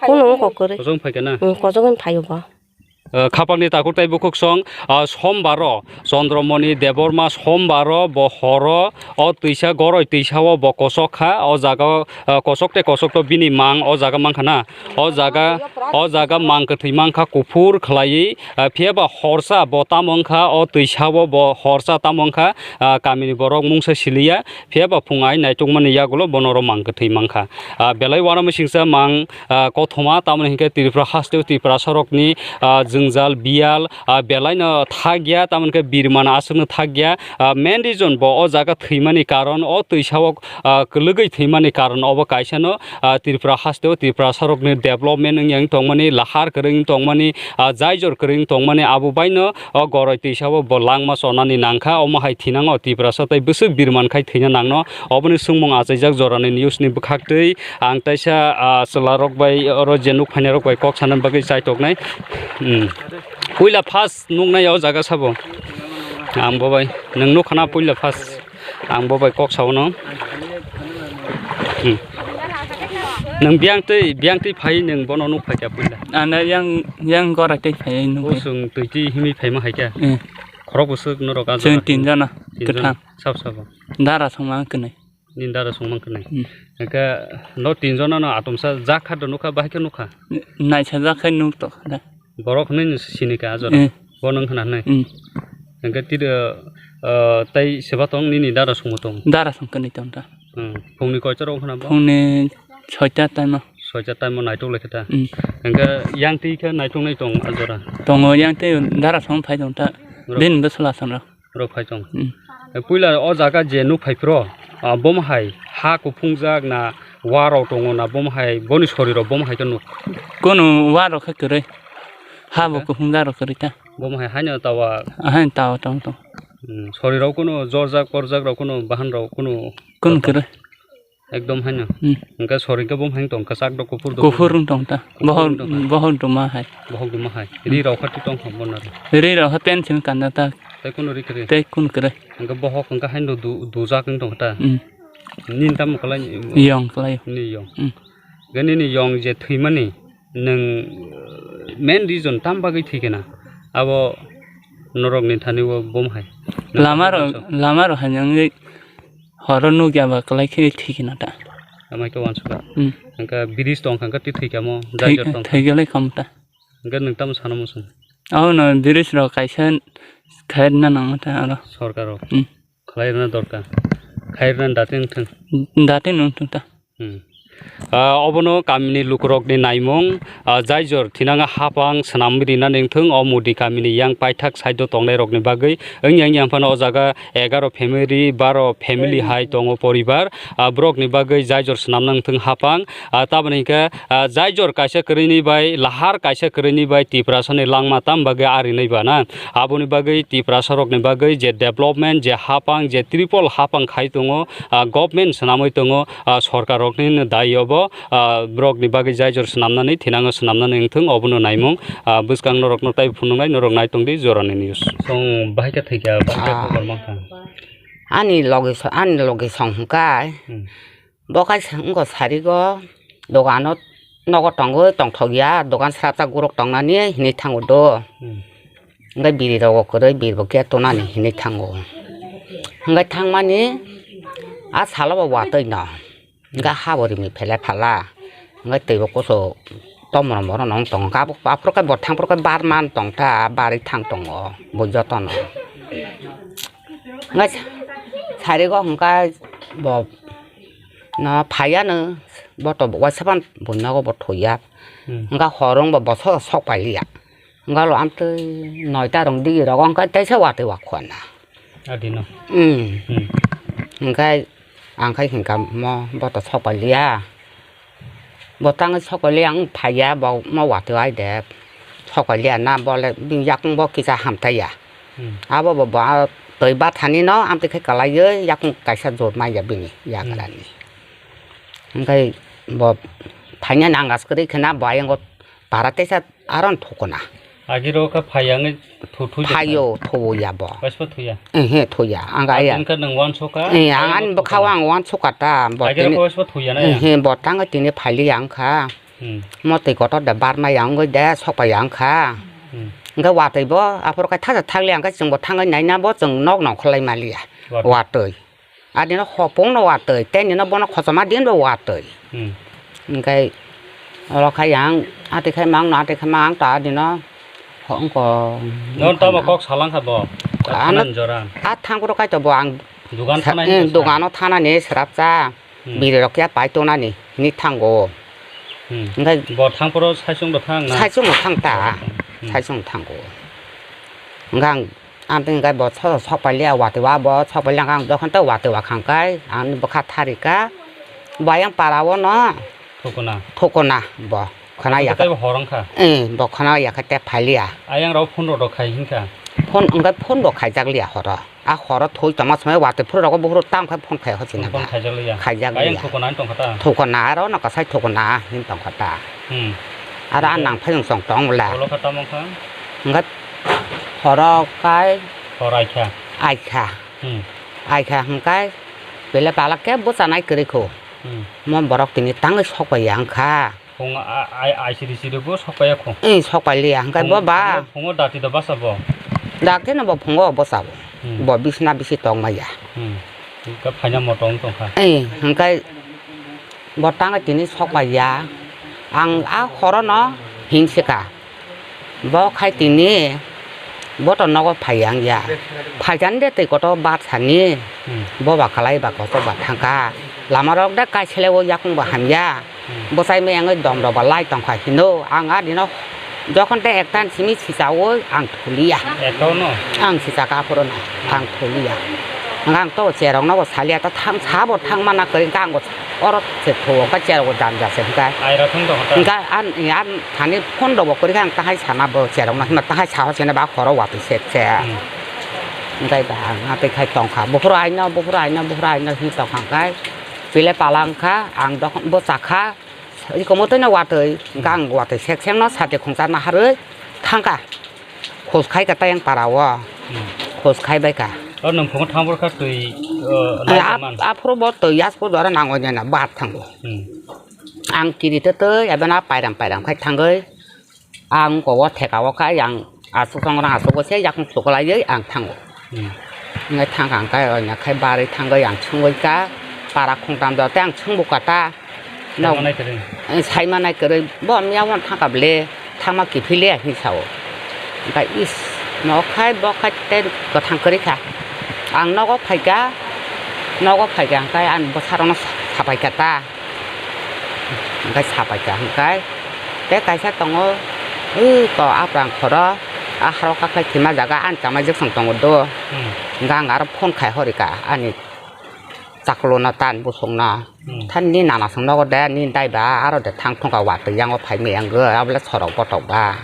Kunu wngkok kwrwi. Kosong phai khe na? Hmm, kosong phai bo. Uh, khapangni takhuk tei bukhuksong, uh, sombaro, Chandramani Debbarma sombaro bo horo, o twisa goroi twisao bo kosok kha, o jaga, uh, kosok tei kosok to bini mang, o jaga mankha na, o jaga, o jaga mang kwthwi mankha kuphur khlaiwi, uh, phiya ba horsa bo tamo wngkha, o twisao bo horsa tamo wngkha, uh, kamini borok mungsa siliya, phiya ba phung ai naitukmani yagulo bono oro mang kwthwi mankha. Uh, belai uanamwi singcha mang, ah, kothoma, tamoni hinkhe Tripura hasteo Tiprasa rokni, ah, jwngjal biyal, ah, belaino thakya, tamoni khe birmana aswkno thakya. Ah, main reason bo o jaga thwimani karon, o twisao, ah, kwlwgwi thwimani karon obo kaisano, ah, Tripura hasteo Tiprasa rokni development wngya wng tongmani, lahar kwrwng wng tongmani, ah, jaijor kwrwng wng tongmani, abo baino o goroi twisao bo langma chonani nangkha, omo hai thinango Tiprasa tei bwswk birman khai thwina nangno. Oboni swngmung achaijak jorani news ni bwkhaktwi. Ang teisa, ah, chwla rok bai oro je nuk phainai rok bai kok sana bagwi chai tok nai. Hmm. Puila first nuk nai o jaga sabo. Ang bo bai nwng nuk khana puila first. Ang bo bai kok sao no. Hmm. Nwng biyang twi, biyang twi phai nwng bono nuk phai kha puila. Ano yang, yang gora twi phai nuk. Bo chwng twi twi himwi phaima hai kha. Hmm. Khorok bwswk norok a jora. Chwng tin jona. Tin jona. Kwthang. Sab sabo. Dara songma kwnwi. Nini dara songma kwnwi. Hmm. Hwnkhe no tin jona no atomsa jak kha do nukha, bahai khe nukha? Naisa jak khai nuk tokha da. Borok hwnwi no sini kha a jora. Hmm. Bo nwng khna hwnwi. Hmm. Hwnkhe tiro, ah, tei seba tong nini dara songma tong? Dara song kwnwi tong da. Hmm. Phungni koita rok khna bo? Phungni soita time o. Soita time o naitok lai khe ta. Hmm. Hwnkhe yang twi khe naitok nai tong a jora? Tongo yang twi dara song phai tong ta. Bini bwsla song rok. Rok phai tong. Hmm. Puila o jaga je nuk phai phro, ah, bomo hai ha kuphungjak na wa rok tongo na bomo hai boni sori rok bomo hai khe nuk? Kunu wa rok khe kwrwi. Ha bo kuphungjak rok kwrwi ta. Bomo hai haino tawa? Ahaino tawa tong tong. Hmm, sori rok kunu jorjak porjak rok kunu bahan rok kunu? Kunu kwrwi. Ekdom haino. Hmm. Hwnkhe sori khe bo hai tong, kwchak do kuphur do. Kuphur wng tong ta. Kuphur wng tong ta. Bohor, bohor duma hai. Bohok duma hai. Hmm. Ri rok kha twi tong kha bono. Ri rok kha pen simi kanda ta. Tei kunu ri kwrwi. Tei kunu kwrwi. Hwnkhe bohok hwnkhe haino du-, dujak wng tong ta. Hmm. Nini tamo kwlai? Yong kwlai. Nini yong. Hmm. Hwnkhe nini yong je thwimani nwng main reason tam bagwi thwi khe na? Abo norok ni thani o bom hai. Lama rok, lama rok hai wngwi. Horo nukya ba kwlai khe thwi khe na ta. Amai khe uansukha. Hmm. Hwnkhe bridge tong kha, hwnkhe twi thwi kha mo, thwi, jaijor tong kha. Thwi kwlai kha mo ta. Hwnkhe nwng tamo sana muchung? Abono bridge rok kaisa khairna nangma ta aro. Sorkar rok. Hmm. Khlai rwna dorkar. Phairwknani dati wngthung. Dati wngthung ta. Hmm. Ah, obono kamini lukurokni naimung, ah, jaijor thinanga hapang swnam rinani wngthung, o Modi kamini yang paithak side o tongnairokni bagwi. Wngya wngya phano o jaga egaro family, baro family hai tongo poribar. Ah, borokni bagwi jaijor swnamna wngthung hapang. Ah, tamoni hinkhe, ah, jaijor kaisa kwrwini bai, lahar kaisa kwrwini bai Tiprasani langma tam bagwi arinai ba na. Aboni bagwi Tiprasarokni bagwi je development, je hapang, je triple hapang khai tongo, ah, government swnamwi tongo, ah, sorkarrokni dai obo, ah, borokni bagwi jaijor swnamnani, thinango swnamnani wngthung, obono naimung, ah, bwskang norokno tei phunuknai, norok naitongdi Jorani News. Chwng bahai khe thwikha, bahai khe Ah. Khobor mankha. Ani logi so-, ani logi song hwnkhe, Hmm. Bo kaisa wngkha sarigo, dogano nogo tongwi tongthokya, dogan srapsa guruk tongnani hinwi thango do. Hmm. Hwnkhe biri rogo kwrwi biri bo khe tonani hinwi thango. Hwnkhe thangmani a salo bo watwi no. Hwnkhe ha bo rimwi phele phala. Hwnkhe twi bo kusu tomoro moro no wng tongo. Aphuru khe bo thang phuru khe bar man tong ta, barwi thang tongo bo jotono. Hwnkhe sarigo hwnkhe bo no phaiya no, bo to waisa phano bo nogo bo thuya. Hmm. Hwnkhe horo wngbo bo sok, sok pailiya. Hwnkhe alo amtwi noita rong digi rogo hwnkhe teisa watwi wa khwana. Adino. Hmm. Hmm. Hwnkhe ang khai hinkha mo bo to sok pailiya. Bo tangwi sok pailiya wng phaiya bo mo watwi ai de. Sok pailiya na bo le bini yakung bo kisa hamtaiya. Hmm. Abo bo, bo twi bathani no amtwi khe kwlaiwi yakung kaisa jor manya bini yagrani. Hmm. Hwnkhe bo phaina nangas kwrwi khena bo ayang o para teisa aro thukuna. Agiro khe phai yangwi thu-, thu-, phaio thuya bo. Waisbo thuya? Ehe, thuya. Ang ga ya. Aboni khe nwng uansukha? Eh, ang ani bwkhao ang uansukha ta. Bo agiro tini khe waisbo thuya na ya? Ehe, bo tangwi tini phaili yang kha. Hmm. Mo twi kotor de barma yang wngwi de sokpa yang kha. Hmm. Hwnkhe watwi bo aphuru khe thaja thakli ang khe chwngbo thangwi naina bo chwng nok nongkhorlai maliya. Watwi. Watwi. Adino hopung no watwi, tei nino bono khochoma din bo watwi. Hmm. Hwnkhe oro khai yang atwi khai mang no atwi khai mang ta adino ho-, wngko. Non tamo kok salang kha bo? Ano Thanan jora. A thang phuru kaitor bo ang dugan sa-, thana eh, hinwi sa. Dugano thanani srapsa. Hmm. Biri rok ya pai tonani hinwi thango. Hmm. Hwnkhe bo thang phuru saichung bo thang na? Saichung bo thang ta. Hmm. Saichung thango. Hwnkhe ang Ang tini kai bo so-, sok pailiya watwi wa bo sok pailiya ang jokhon tei watwi wa khang kai ang bwkha thari ka bo ayang para o no. Thukuna. Thukuna bo khwna ya. Tei bo hor wngkha. Eh, bo khwna ya khe tei phailiya. Ayang rok phone rok khai hinkha. Phone wngkha phone bo khaijak liya horo. A horo thwi tongma swmai watwi phuru rogo buphuru tamo khai phone khai hochina. Phone khaijak liya. Khaijak liya. Ayang thukuna tongkha ta. Thukuna aro no kasai thukuna hin tongkha ta. Hmm. Aro a nang phai wng song tong bwla. Ulo kha tamo kha? Hwnkhe horo kai. Hor ai kha. Ai kha. Hmm. Ai kha hwnkhe bele pala khe bwchanai kwrwi kho. Hmm. Mo borok tini tangwi sok bai ya wng kha. Phung a, a, ai siri siri bo sok pai ya kho. Ei sok pai liya hwnkhe bo ba. Phungo dati do basa bo. Dati no bo phungo bwsa bo. Hmm. Bo bisna bisi tong maya. Hmm. Ka phaina moto wng tong kha. Ei hwnkhe Bo tangwi tini sok pai ya. Ang a horo no hingsika. Bo khai tini bo to nogo phai yang ya. Phai jani de twi koto bat sani. Hmm. Bo ba kwlai ba koto ba thangkha. Lama rok de kaisele o yakung ba hamya. Hmm. Bwsai maya wngwi dom rok ba lai tongkha hino. Ang a dino Jokhon tei ekta simi sichaui ang thuliya. Ekta no? Ang sichakha aphuru no, ang thuliya. Ang to cherok no bo saliya ta thang sabo thang mana kwrwi kha ang bo oro se thuo kha cherok bo danja se kha. Ai rok thung tong kha ta? Kha an, an thani phone rok bo kwrwi kha ang tahai sana bo cherok no hima tahai saho sene ba khoro watwi se se. Hmm. Hwnkhe ba ang atwi khai tongkha. Buphuru aino, buphuru aino, buphuru aino hini tongkha hwnkhe. Chwile pala wngkha, ang dokhon bo chakha. Iko motwino watwi, gang watwi sek sek no sati khungsa naharwi thangkha. Khus khai ka tayang para o. Hmm. Khus khai bai ka. O nwng phungo thang phuru kha twi, o, Ai, nai a, man. Aphuru bo twi yasku dora nangoi nai na bat thango. Hmm. Ang kiri twi twi ebe na pairam pairam khai thangwi. Ang ko o theka o kha yang aswk tong rang aswk o se yakung chuklaiwi ang thango. Hmm. Hwnwi thang kha hwnkhe oina khai barwi thangwi ang chwngwi kha para khungtam do tei ang chwngbu kha ta. Saima nai kwrwi. Eh, saima nai kwrwi bo miya wan thang kha bwle thangma kiphil le hinwi sao. Hwnkhe is no khai bo khai tei kwthang kwrwi kha ang nogo phai kha. Nogo phaikha hwnkhe ani bwsarokno sapaikha ta. Hwnkhe sapaikha hwnkhe tei kaisa tongo, ui ko aprang khoro, a haro kakhwlai thwima jaga ani chamai jwksong tongo do. Hmm. Hwnkhe ang aro phone khai horikha ani chaklono ta ani bosongno. Hmm. Thani ni nana song nogo de, ni dai ba aro de thang thongkha watwi yango phai maya wngwi, abole sorok botok ba.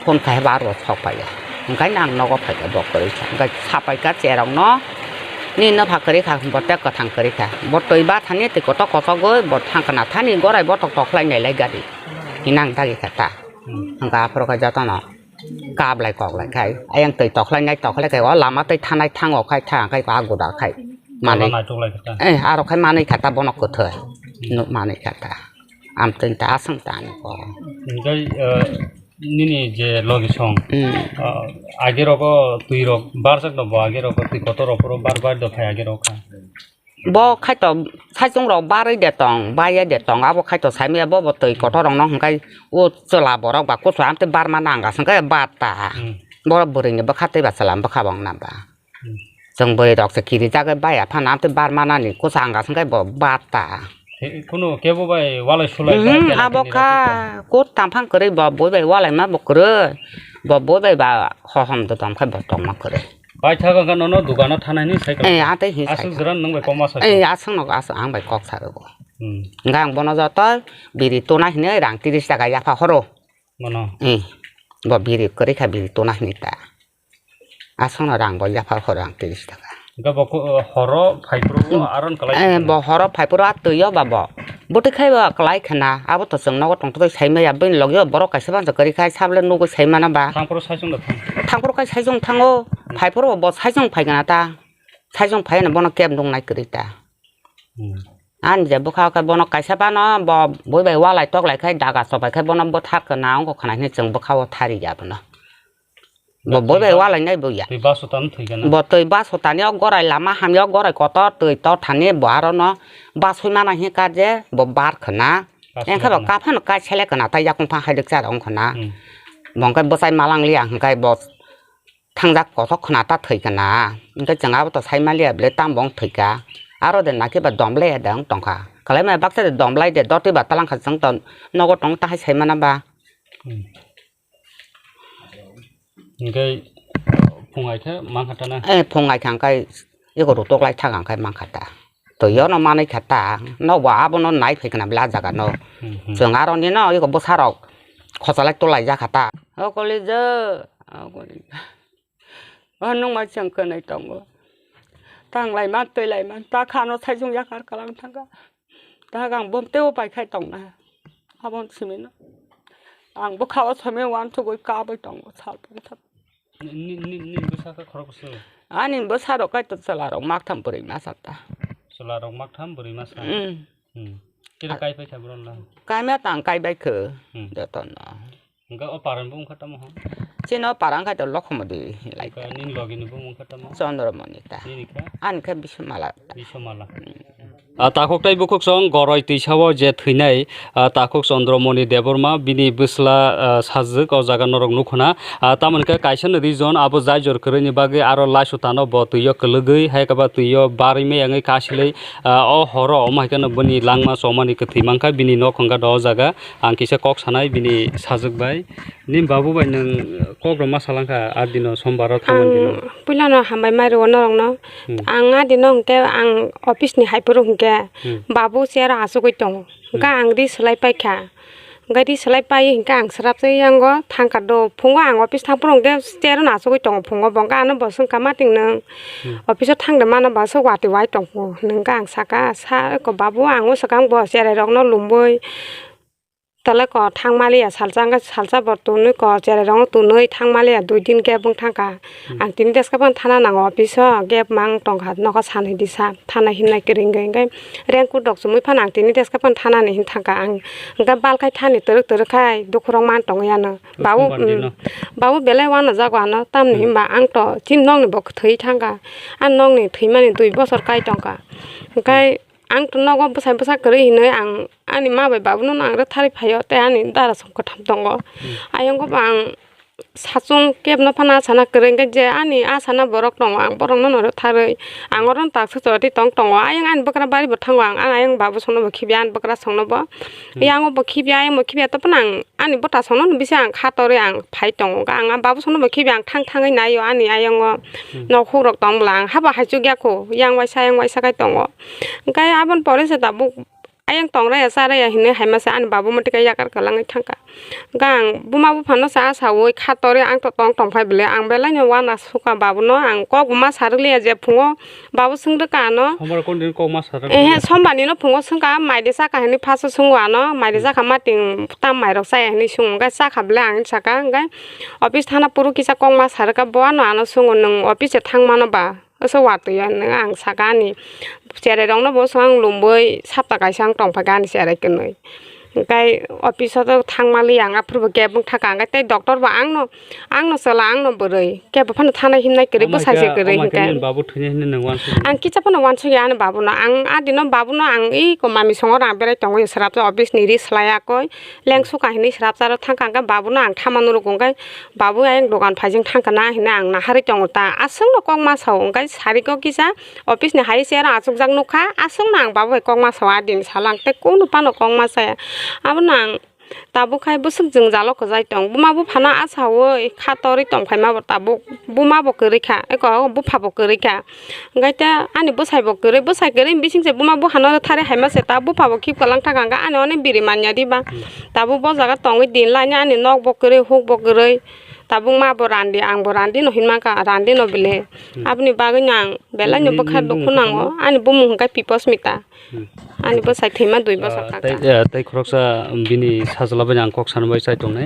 Phone khai ba aro sok phaiya. Hwnkhe ang nogo phaikha bo kwrwi kha. Hwnkhe sapaikha cherokno, ni nopha kwrwi kha, bo tei kwthang kwrwi kha. Bo twi ba thani twi kotor kochogwi bo thang khna thani gorai botok tokhlai nailai gari. Hinang dagi kha ta. Hmm. Hwnkhe aphuru khe jotono. Kablai koklai khai, ayang twi tokhlai nai tokhlai khai, o lama twi thanai thango khai, thang khai, ba guda khai. Manwi. Tola naitok lai kha ta. Eh, aro khai manwi kha ta bono kwthwi. Hmm. Nuk manwi kha ta. Am twi ta aswng ta ani ko. Hwnkhe, eh, nini je logi song, hmm, eh, age rogo twi rok barjak no bo, age rogo twi kotor rok phuru bar bar do khai age rok kha. Bo khaito saichung rok barwi de tong, baiya de tong, abo khaito saimaya bo, bo twi kotor rok no hwnkhe o chwla borok ba kuchuk amtwi barma nang aswk khe bar ta. Hmm. Borok bwrwi ni bwkha tei ba chwla ni bwkha bo wng nang ba. Hmm. Chwng bwrwi rok se kirijagwi baiya phano amtwi barma nani kuchuk ang aswk khe bo bar ta. He, kunu kebo bai walai sulai bai. Mhm, abo kha kut tamphang kwrwi bo bui bai walai ma bo kwrwi. Bo bui bai ba hohom do tong khe bo tongma kwrwi. Paithak wngkha nono dukano thanai hinwi sai kha. Eh, atei hinwi sai kha. Aswk jora nwng bai kok ma sai kha. Eh, aswk no aswk ang bai kok sa rwgo. Hmm. Hwnkhe ang bono joto biri tuna hinwi rang tris taka yapha horo. Bono? Eh, bo biri kwrwi kha biri tuna hinwi ta. Aswk no rang bo yapha horo ang tris taka. Hwnkhe bo ko-, horo phaiphuru bo aron kalai. Eh, bo horo phaiphuru a twi o ba bo. Bwtwi khai bo kwlai khna, abo to chwng nogo tongtwtwi sai maya, bini logi o borok kaisa bansa kwrwi khai, sabole nugwi sai mana ba. Thangphuru saichung da thang. Thangphuru khai saichung thango, hmm, phaiphuru bo saichung phai gana ta. Saichung phai no bono keb nung nai kwrwi ta. Hmm. Ani je bwkha o khe bono kaisa bano bo bui bai walai tok lai khai daga chobai khai bono bwthar khna ongkho khna hinwi chwng bwkha o thari ya bono. Bo bui bai walai nai bo ya. Twi baso tani thwi gana. Bo twi baso tani o gorai lama hamya o gorai kotor twi tor thani bo aro no basui mana hinkha je bo bar khna. Basui mana. Engkhe bo kaphano kai sele khna tai yakung phang hai rwkcha rok wng khna. Hmm. Bo hwnkhe bwchai malang liya hwnkhe bo thangjak kothok khna ta thwi khna. Hwnkhe chwng abo to sai maliya bwle tamo wng thwi kha. Aro de nakhe ba dom lai ya de wng tong kha. Kwlai ma baksa de dom lai de dotwi ba talang kha chwng to nogo tong ta hai sai mana ba. Hmm. Hwnkhe phung ai khe man kha ta na? Eh, phung ai kha hwnkhe eko rutok lai thak ang khai man kha ta. Twi o no manwi kha ta. Nok bo abono nai phai khna bwle ah jaga no. Hmm, hmm. Chwng aro ni no eko bwsa rok khocha lai tolai jak kha ta. O koli je, o koli. O nung ma chwng kwnwi tongo. Tang lai man, twi lai man, ta kha no sai chwng yakar kalang thang kha. Ta kha ang bom tei o pai khai tong na. Abon simi no. Ang bwkha o somi uansugwi kabwi tongo sal pung thap. Ni, ni, ni, ni bwsa khe khorok bwswk? Ani bwsa rok kai to chwla rok mak tham bwrwi masa ta. Chwla rok mak tham bwrwi masa? Mm. Hmm. Kira kai pai kha bwrwng na? Kaimya tang kai bai kho. Hmm. Joto no. Hwnkhe o parani bumung khe tamo hwn? Chini o para wngkha to Lokhomodi hinlai. Hwnkhe nini logi ni bumung khe tamo? Chandramoni ta. Nini khe? Ani khe Biswamala. Biswamala. Hmm. Ah, takhuk tei bukhuk song Goroi twisa o je thwinai, ah, takhuk Chandramoni Debbarma bini bwsla, ah, sajwk o jaga norok nukho na. Ah, tamoni khe kaisa ni reason abo jai jor kwrwini bagwi aro laisutano bo twi o kwlwgwi hai khe ba twi o barwi maya wngwi kasilwi, ah, o horo omo hai kheno bini langma chomani kwthwi mankha bini nok hwnkha do o jaga. Ang kisa kok sanai bini sajwk bai. Ni babu bai nwng kok rok ma salangkha a dino sombar o thangmani dino. Ang puilano hambai mai rwo norokno. Hmm. Ang a dino hwnkhe ang office ni hai phuru hwnkhe, hmm, babu chair o achugwi tongo. Hwnkhe, hmm, ang ri swlai paikha. Hwnkhe ri swlai pai hwnkhe ang swrapsa yango thangkha do. Phungo ang office thang phuru hwnkhe chair o achugwi tongo phungo. Bo hwnkhe ano bo swngkha, "Mating nwng, hmm, office o thangde mano ba swk watwi wai tongkho?" Hwnkhe ang sakha, "Sa eko babu, ang o swkang bo cherai rokno lumwi." Tole ko thang maliya salsa, hwnkhe salsa bo tunui ko cherai rok tunui thang maliya dui din gap wng thangkha. Hmm. Ang tini deska phano thana nango office o gap mang tongkha nokha sanwi disa thana himnai kwrwi wngwi, hwnkhe raincoat rok chumui phano ang tini deska phano thana ni hin thangkha ang, hwnkhe bal khai thani twrwk twrwk khai dukhurok man tongwi ano. Babu, Sombar dino. Babu belai uanajago ano tamni, hmm, himba ang to chini nokni bo kwthwi thangkha, ang nokni thwimani dui bosor kai tongkha, hwnkhe ang to nogo bwsai bwsa kwrwi hinwi ang ani ma bai babuno no ang rwtharwi phaio tei ani dara song kwtham tongo. Hmm. Ayang bo ang sachung kebno phano asana kwrwi, hwnkhe je ani asana borok tongo, ang borokno no rwktharwi ang oro no tak sachwlati tong tongo. Ayang ani bwkra bari bo thango, ang ani ayang babu songno bo khibiya, ani bwkra songno bo yango bo khibiya, ayang bo khibiya, to phano ang ani bwta songno no bisi ang kha torwi ang phai tongo. Ang babu songno bo khibiya, ang thang thangwi naio ani ayango nok hukrok tong bwla, ang habo haichuk ya kho, yang waisa yang waisa khai tongo. Hwnkhe aboni pore se tabuk ayang tongraya charaya hinwi hai masa ani babu mati khe yakar kwlangwi thangkha. Hwnkhe ang buma buphano cha sawi kha torwi ang to tong tong phai bwle, ang belai no wana sukha babuno, ang kok ma sa rwliya je phungo babu swng rwkha ano. Sombar kon din kok ma sa rwkha? Ehe, sombar nino phungo swngkha, mai de chakha hinwi phaso swngo ano, mai de chakha mating tam mairok chaya hinwi swngo, hwnkhe chakha bwle ang sakha, hwnkhe office thana phuru kisa kok ma sa rwkha, bo ano ano swngo, nwng office se thang mano ba? Oso watwi ya nang ang saka ani cherai rok no bo swng lungwi sapta kaisa wng tong phaikha ani cherai kwnwi. Hwnkhe office o thang mali ang aphuru bo kebo wng thaka, hwnkhe tei doctor bo ang no, ang no chwla, ang no bwrwi, kebo phano thanai himnai kwrwi, bwsai se kwrwi hwnkhe. Nini babu thwinai hinwi nwng uansukya? Ang kisa phano uansukya ani babu no, ang adino babu no ang iko mami songo rang berai tongwi srapsa office ni ri swlai yakwi. Leng suka hinwi srapsa ro thangkha, hwnkhe babu no ang thama nurugo, hwnkhe babu ayang dogan phaijing thangkha na hinwi ang naharwi tongo ta. Aswk no kok ma sao, hwnkhe sariko kisa office ni hai chair o achukjak nukha, aswk no ang babu bai kok ma sao, a din salo ang tei kunu phano kok ma saya. Abono ang tabuk khai bwswk jwngjalo kwchai tong, buma buphano a sawi kha torwi tong phaima bo tabuk buma bo kwrwi kha, eko bupha bo kwrwi kha. Hwnkhe ta ani bwsai bo kwrwi, bwsai kwrwi bising se buma buphano thari hai ma se ta bupha bo khip kwlang thangkha, hwnkhe ani oni biri manya diba. Tabuk bo jaga tongwi din laina ani nok bo kwrwi, huk bo kwrwi. Tabuk ma bo randi, ang bo randi no hinma kha, randi no bile. Aboni bagwi no ang belai no bwkha dukhu nango. Ani bumung hwnkhe Piposmita. Ani bwsai thwima dui bwswk kha. Tei khoroksa bini sajla bai ang kok sana bai chai tongnai.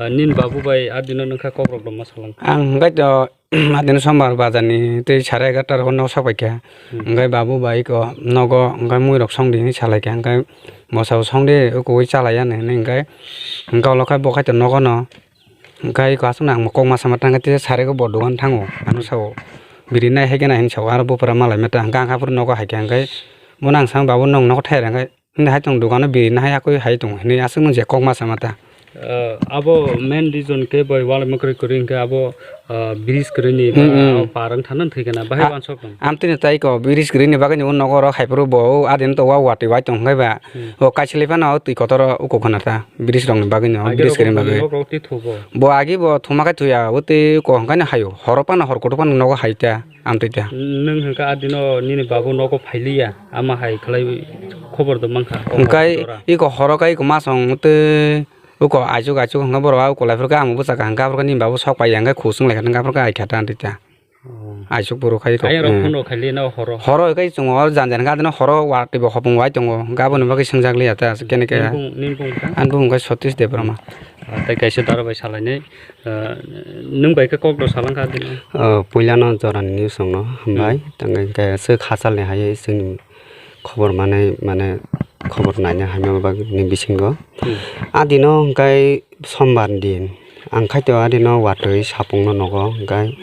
Nini babu bai a dino nokha kok rok rwma salang. Ang hwnkhe to adino sombar bazar ni tei sare egarta rok no sak paikha. Hwnkhe babu bai ko nogo hwnkhe mui rok song di hinwi salaikha, hwnkhe mosa bo song di ukugwi chalai ya hinwi, hwnkhe hwnkhe ulo khe bo khaito nogo no, hwnkhe eko aswk no ang kok ma sama tangkha tei sare ko bo dogan thango ano sao biri nai hai khe nai hinwi sao aro bupra malai mata hwnkhe ang aphuru nogo hai kha, hwnkhe bono ang sama babu nwng nogo thai rang khe. Hwnwi hai tong dogano biri nahai yakwi hai tong hinwi aswk nung je kok ma sama ta. Abo main reason khe bai wal mwkrwi kwrwi hwnkhe abo bridge kwrwini abo par wng thana thwi kana bahai wansok tong. Amtwini tai ko bridge kwrwini bagwi ni o nogo rok hai phuru bo o adin to wa watwi wai tong hwnkhe ba o kaisili phano o twi kotor o ukuk khna ta bridge rokni bagwi no bridge kwrwini bagwi. Bo agi bo thuma khe thuya o twi ko hwnkhe no hayo horo phano hor kuthuk phano nogo hai ta. Amtwi ta. Nwng hwnkha adino nini babu nogo phailiya, ama hai khlai khobor do mankha. Hwnkhe iko horo khe iko masong tei uko aichuk aichuk hwnkhe borok uko lai phuru khe ang bwsa kaham khe aphuru khe nini babu sok pai ya hwnkhe khusung lai khe hwnkhe aphuru khe ai kha ta amtwi ta. Aichuk phuru khe iko. Ayang rok phone rok khailiya na horo. Horo khe chwng o jan jan khe adino horo watwi bo hopung wai tongo hwnkhe aboni bagwi swngjak liya ta kene khe. Nini bumung kha? Ani bumung khe Satish Debbarma. Tei kaisa dara bai salainai. Nwng bai khe kok rok salang kha dino. Puila no jora ni news rok no hambai tang khe swk hachal ni hai chwng khobor manai mane khobor naina hamya bagwi ni bisingo. Adino hwnkhe sombar din ang khaito adino watwi sapung no nogo hwnkhe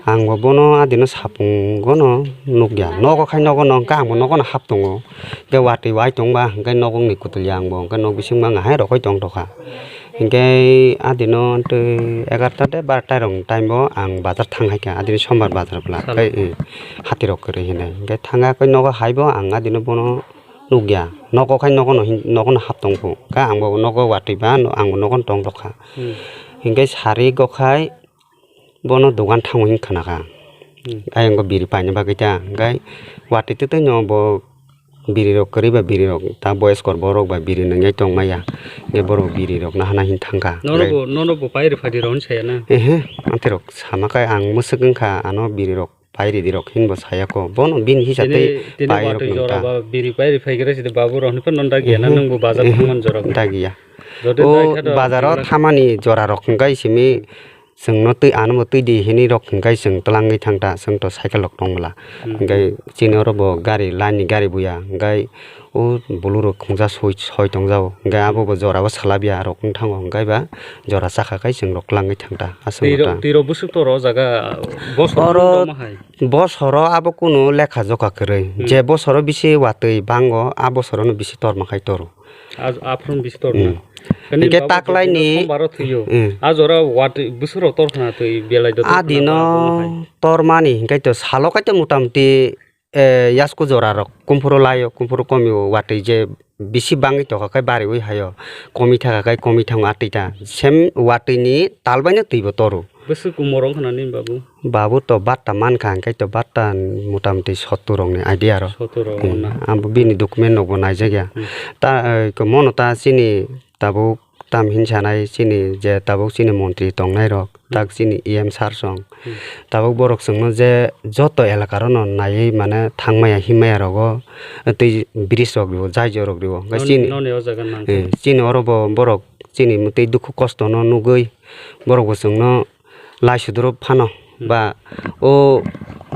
ang bo bono adino sapung gono nukya nogo khai nogo no hwnkhe ang bo nogo no hap tongo hwnkhe watwi wai tongba hwnkhe nogo ni kwtwlya ang bo hwnkhe nok bisingo ang hai rokoi tong tokha. Hinkhe adino twi egarta de barta rok ni time o ang bazar thang hai kha, adini sombar bazar bwla tei hati rok kwrwi hinwi. Hinkhe thang khe nogo hai bo ang adino bono nukya, nogo khai nogo no hap tong kho. Khe ang bo nogo watwi ba ang bo nogo no tong tokha. Hinkhe sari go khai bono dogan thango hin khna kha. Ayang bo biri paina bagwi ta, hinkhe watwi twtwi no bo. Biri rok kwrwi ba biri rok ta boyos kor borok ba biri nwngnai tong maya hwnkhe borok biri rok nahana hin thang kha. Nono bo, nono bo pai rwphai di rw hwn saya na? Ehe, amtwi rok sama khe ang mwswk wng kha ano biri rok pai rw di rok hin bo saya kho bono bini hisa tei pai rok nang ta. Biri pai rwphai khe rw sidi babu rok hwn phano dagiya na nwng bo bazar thangmani jora bo? Dagiya. O bazar o thamani jora rok hwnkhe simi Chwngno twi, ano bo twi di hinwi rok hwnkhe chwng twlangwi thang ta, chwng to cycle rok tong bwla. Hwnkhe chini oro bo gari, line ni gari buya, hwnkhe o bulu rok khungsa soi, soi tong jao. Hingke abo bo jora o salabya rok wng thango, hingke ba jora chakha kai chwng rok kwlangwi thang ta, aswk Twi no rok, ta. Twi rok bwswk tor o jaga, bosor Oro tongma hai. Bosoro abo kunu lekha jokha kwrwi. Hmm. Je bosoro bisi watwi bango, a bosorono bisi torma khai toro. A, aphuru bisi torma. Hmm. Kani Hingke babu taklai ni sombar o thwiyo. Hmm. A jora watwi bwswk rok tor khna twi belai do tor khna Adino ba, abo hai. Tormani hingke to salo kai to motamuti eh, yasku jora rok kumphuru laio, kumphuru komio watwi je bisi bangwi tokha khe bariwi haio, komi thakha khe komi thango atwi ta. Sem watwi ni tal baino twi bo toru. Bwswk umor wng khna nini babu? Babu to batta mankha, hingke to batta motamuti sottur rokni idea ro. Sottur rok Hmm, na. Abo bini document rokbo naijak ya. Hmm. Ta, eh, mono ta chini tabuk tam hin sanai chini je tabuk chini montri tongnai rok, Hmm. tak chini E M sir song. Hmm. Tabuk borok chwngno je joto elaka rono naiwi mane thangmaya himmaya rogo tei bridge rok rio, jaijo rok rio. Hwnkhe Noni, chini, noni o jaga nang. Eh, chini oro bo borok chini mwtwi dukhu kosto no nugwi borok bo chwngno laisudrop phano Hmm. ba o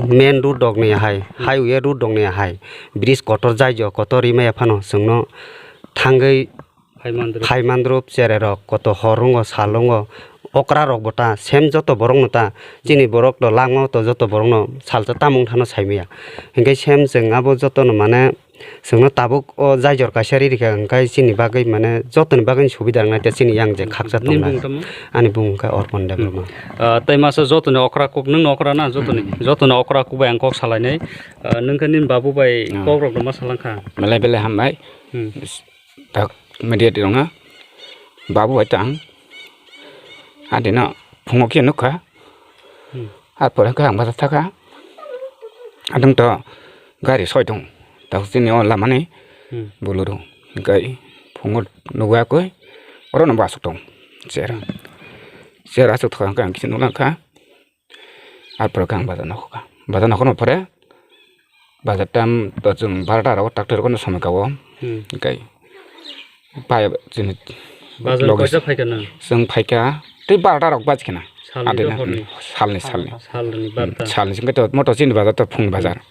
main road rok ni hai, Hmm. highway road rok ni hai bridge kotor jaijo kotor rimaya phano chwngno thangwi Phaimandrwp. Phaimandrwp chererok, koto hor wngo, sal wngo, okra rok bo ta, sem joto borok no ta, chini borok no langma o to joto borok no salsa tamung thano saimaya. Hinkhe sem chwng abo joto no mane chwngno tabuk o jaijor kaisa ri rikha, hinkhe chini bagwi mane joto ni bagwi subida wngnai ta chini yang je khaksa Nini tongnai. Bumung tamo? Ani bumung khe Orpon Debbarma. Hmm. Ah, tei masa joto ni okra kuk, nwng no okra na joto ni? Hmm. Joto ni okra kuk bai ang kok salainai. Ah, nwng khe nini babu bai Hmm. kok rok no ma salangkha? Belai belai hambai. Hmm. Tak media di ronga. Babu hai tang. Adina phungo khe nukha. Hmm. Ar pore khe ang bazar thaka. Adung to gari soi tong. Tak sini o lamani. Hmm. Bolero. Gai phungo nugwa koi. Oro no basuk tong. Chera. Chera asuk thaka ang kisi nulangkha. Ar pore khe ang bazar nokho kha. Bazar nokho no pore bazar tam to chwng barota rogo tak twi rogo no somoi ka o. Hmm. Kai pai chini Bazar logi koita phaikha nang? Chwng phaikha tei barota rok baj khena. Salni Ade do na, horni? Salni, salni. Salni Hmm, barta. Salni singkhe to moto chini bazar to phungni bazar.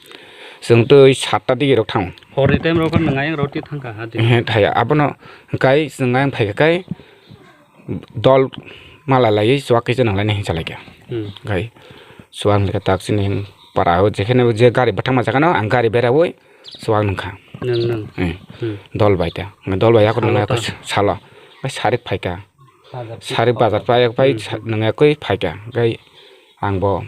Chwng twi satta digi rok thang. Horni time rok nang ayang roti thangkha hadi. Ehe, thaya. Abono kai chwng ayang phaikha kai dol mala laiwi chuwak khe nang lainai hinsa laikha. Hmm. Khai chuwak hinwi khe tak chini para o jekheno je gari bwthangma jaga no ang gari beraui chuwak nungkha. Nang, nang. Hmm. Hmm. Dol bai ta. Dol bai yakung Salo nang ta. Salo. Bai sarik phaikha. Bazar. Sarik bazar pai pai Hmm. Nang yakui phaikha. Khai ang bo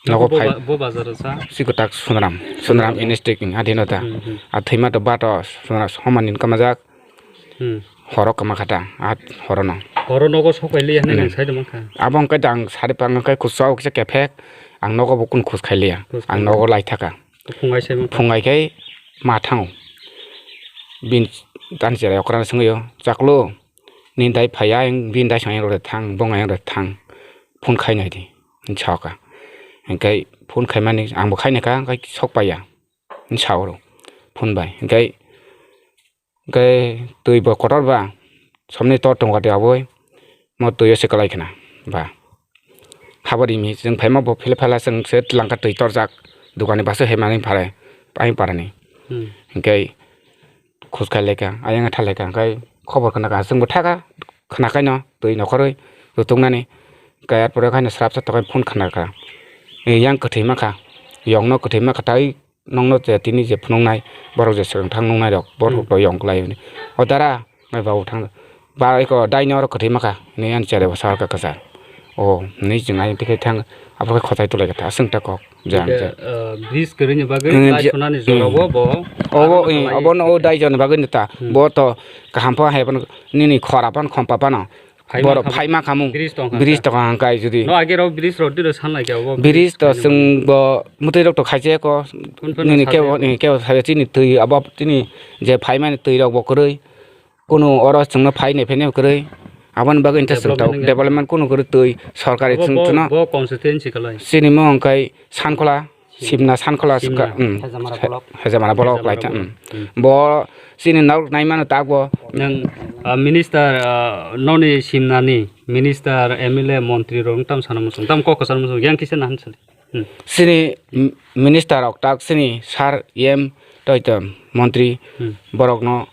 Nogo nogo bo phai ba-, bo bazar o sa? Siko tak Sunram. Sunram Sunram. N S T king adino ta. Hmm, hmm. A thwima to bato Sunram soman ni kamajak. Hmm. Horo kama kha ta, a horo no. Horo nogo sok pai liya hinwi Hmm. nwng sai tongma kha. Abo hwnkhe ang sari pang khe kuchuk kisa kephek, ang nogo bo kunu khus khai liya. Khus khai Ang liya. Nogo lai thaka. Phungai sai mangkha. Phungai khe ma thango. Bini tani cherai okra swngwi o, "Chaklo, nini dai phaiya, bini dai swngwi rw thang, bongni rw thang. Phone khai nai di," hinwi sa kha. Hinkhe phone khaimani ang bo khai nai kha, hinkhe sok paiya. Hinwi sa oro phone bai. Hinkhe Hwnkhe twi bo kotor ba, somni tor tongo de aboi, mo twi o se kwlai khna ba. Habo rimi, chwng phaima bo phila phala chwng se twlang kha twi torjak, dukani basu hemani phare, ayang parani. Hmm. Hwnkhe khus khai lai kha, ayang tha lai kha, hwnkhe khobor khna kha, chwng bo tha kha, khna khai no twi nokhorwi rutuk nani, hwnkhe ar pore khai no srapsa tokhai phone khna kha, yang kwthwi ma kha, yong no kwthwi ma kha, tai Nokno je tini je phunuknai, borok je swkang thang nuknai rok, borok Hmm. rok yong kwlai hwnwi. O dara, nai babu thang, ba eko daino oro kwthwi makha, hinwi ani chwrai bo sa kha kwchar. O, hinwi chwng ayang tikhe thang, aphuru khe khotai tulaikha ta, aswk ta kok, je ang Hwnkhe, je. Ah, bridge kwrwini bagwi Hmm, tai je, sunani hmm. Jorao bo, Obo, aro eh, kwlai obono o daijoni bagwi no ta, Hmm. Bo to kaham pha hai phano, nini khora phano, khompa phano. Phaima Borok kha-, phaima khamung. Bridge tong kha Bridge kha. Tong kha hwnkhe judi No, age rok bridge rok dilo sanlai khe abo Bridge bridge to kainwi chwng bo mwtwi rok to khaijak ko. Phun phun Nini kebo, salya. Nini kebo salya chini twi abo tini je phaimani twi rok bo kwrwi. Kunu oro chwngno phai nai phai nai kwrwi. Aboni bagwi hwnkhe chwng Development tok wngya. Development kunu kwrwi twi sorkari Abo chwng bo, chwngno bo constituency kwlai. Chini mo hwnkhe Sankhola. Simna Sankhola Simna. Sukha, um, Hejamara block. Hejamara block Hejamara lai ta, block. Um. Hmm. Bo chini narwk nai mano ta bo. Nang, ah, minister, ah, noni Simnani minister, M L A, montri rok tam sana muchung, tam kok sana muchung, yang kisa nahan sali. Hmm. Chini m-, minister rok tak chini sir M Toi to montri Hmm. borokno,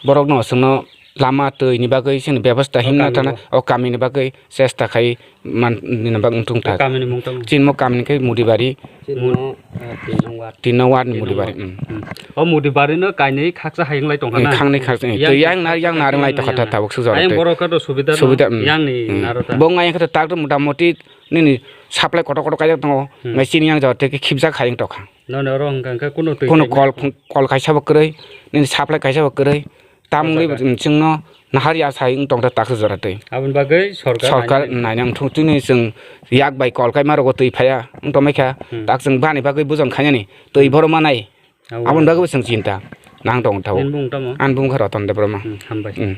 borokno chwngno lama twi ni bagwi chwngni bebostha O himna kamini thana bo. o kamini bagwi chesta khai man, nini bagwi wngthung O ta. kamini mung tamo? Chini mo kamini khe Mudibari, Chini mo, ah, tin nong ward. tin nong ward ni Tin nong Mudibari, ward. hmm. Hmm. O Mudibari no kainwi khaksa hayung lai tongkha Eh, na? khangni khaksa, eh, Yang twi yang yang narwng lai tongkha ta yang. tabuk sujak Ayang twi. Borok khe to subida no, Subida, hmm. yang ni Hmm. naro ta. Bo ngai khe to tak to mota moti nini supply kotor kotor kaijak tongo, Hmm. ngai chini yang jagao tei khe khibjak hayung tongkha. Nono oro hwnkha hwnkhe kuno twi Kuno kaima kol, kol kaisa bo kwrwi, nini supply kaisa bo kwrwi. Tamungwi O jaga. chwngno nahar ya sai wng tongkha taksa jora twi. Aboni bagwi sorkar Sorkar naina naina wngthung chini chwng yak bai kol kaima rogo twi phaiya wng tongmai kha. Hmm. Tak chwng bani bagwi bujon khainani twi Hmm. borok manai. Abo Aboni bagwi bo chwng chinta nang tong thago. Nini bung tamo? Ani bung kha Ratan Debbarma. Hmm, hambai. Hmm.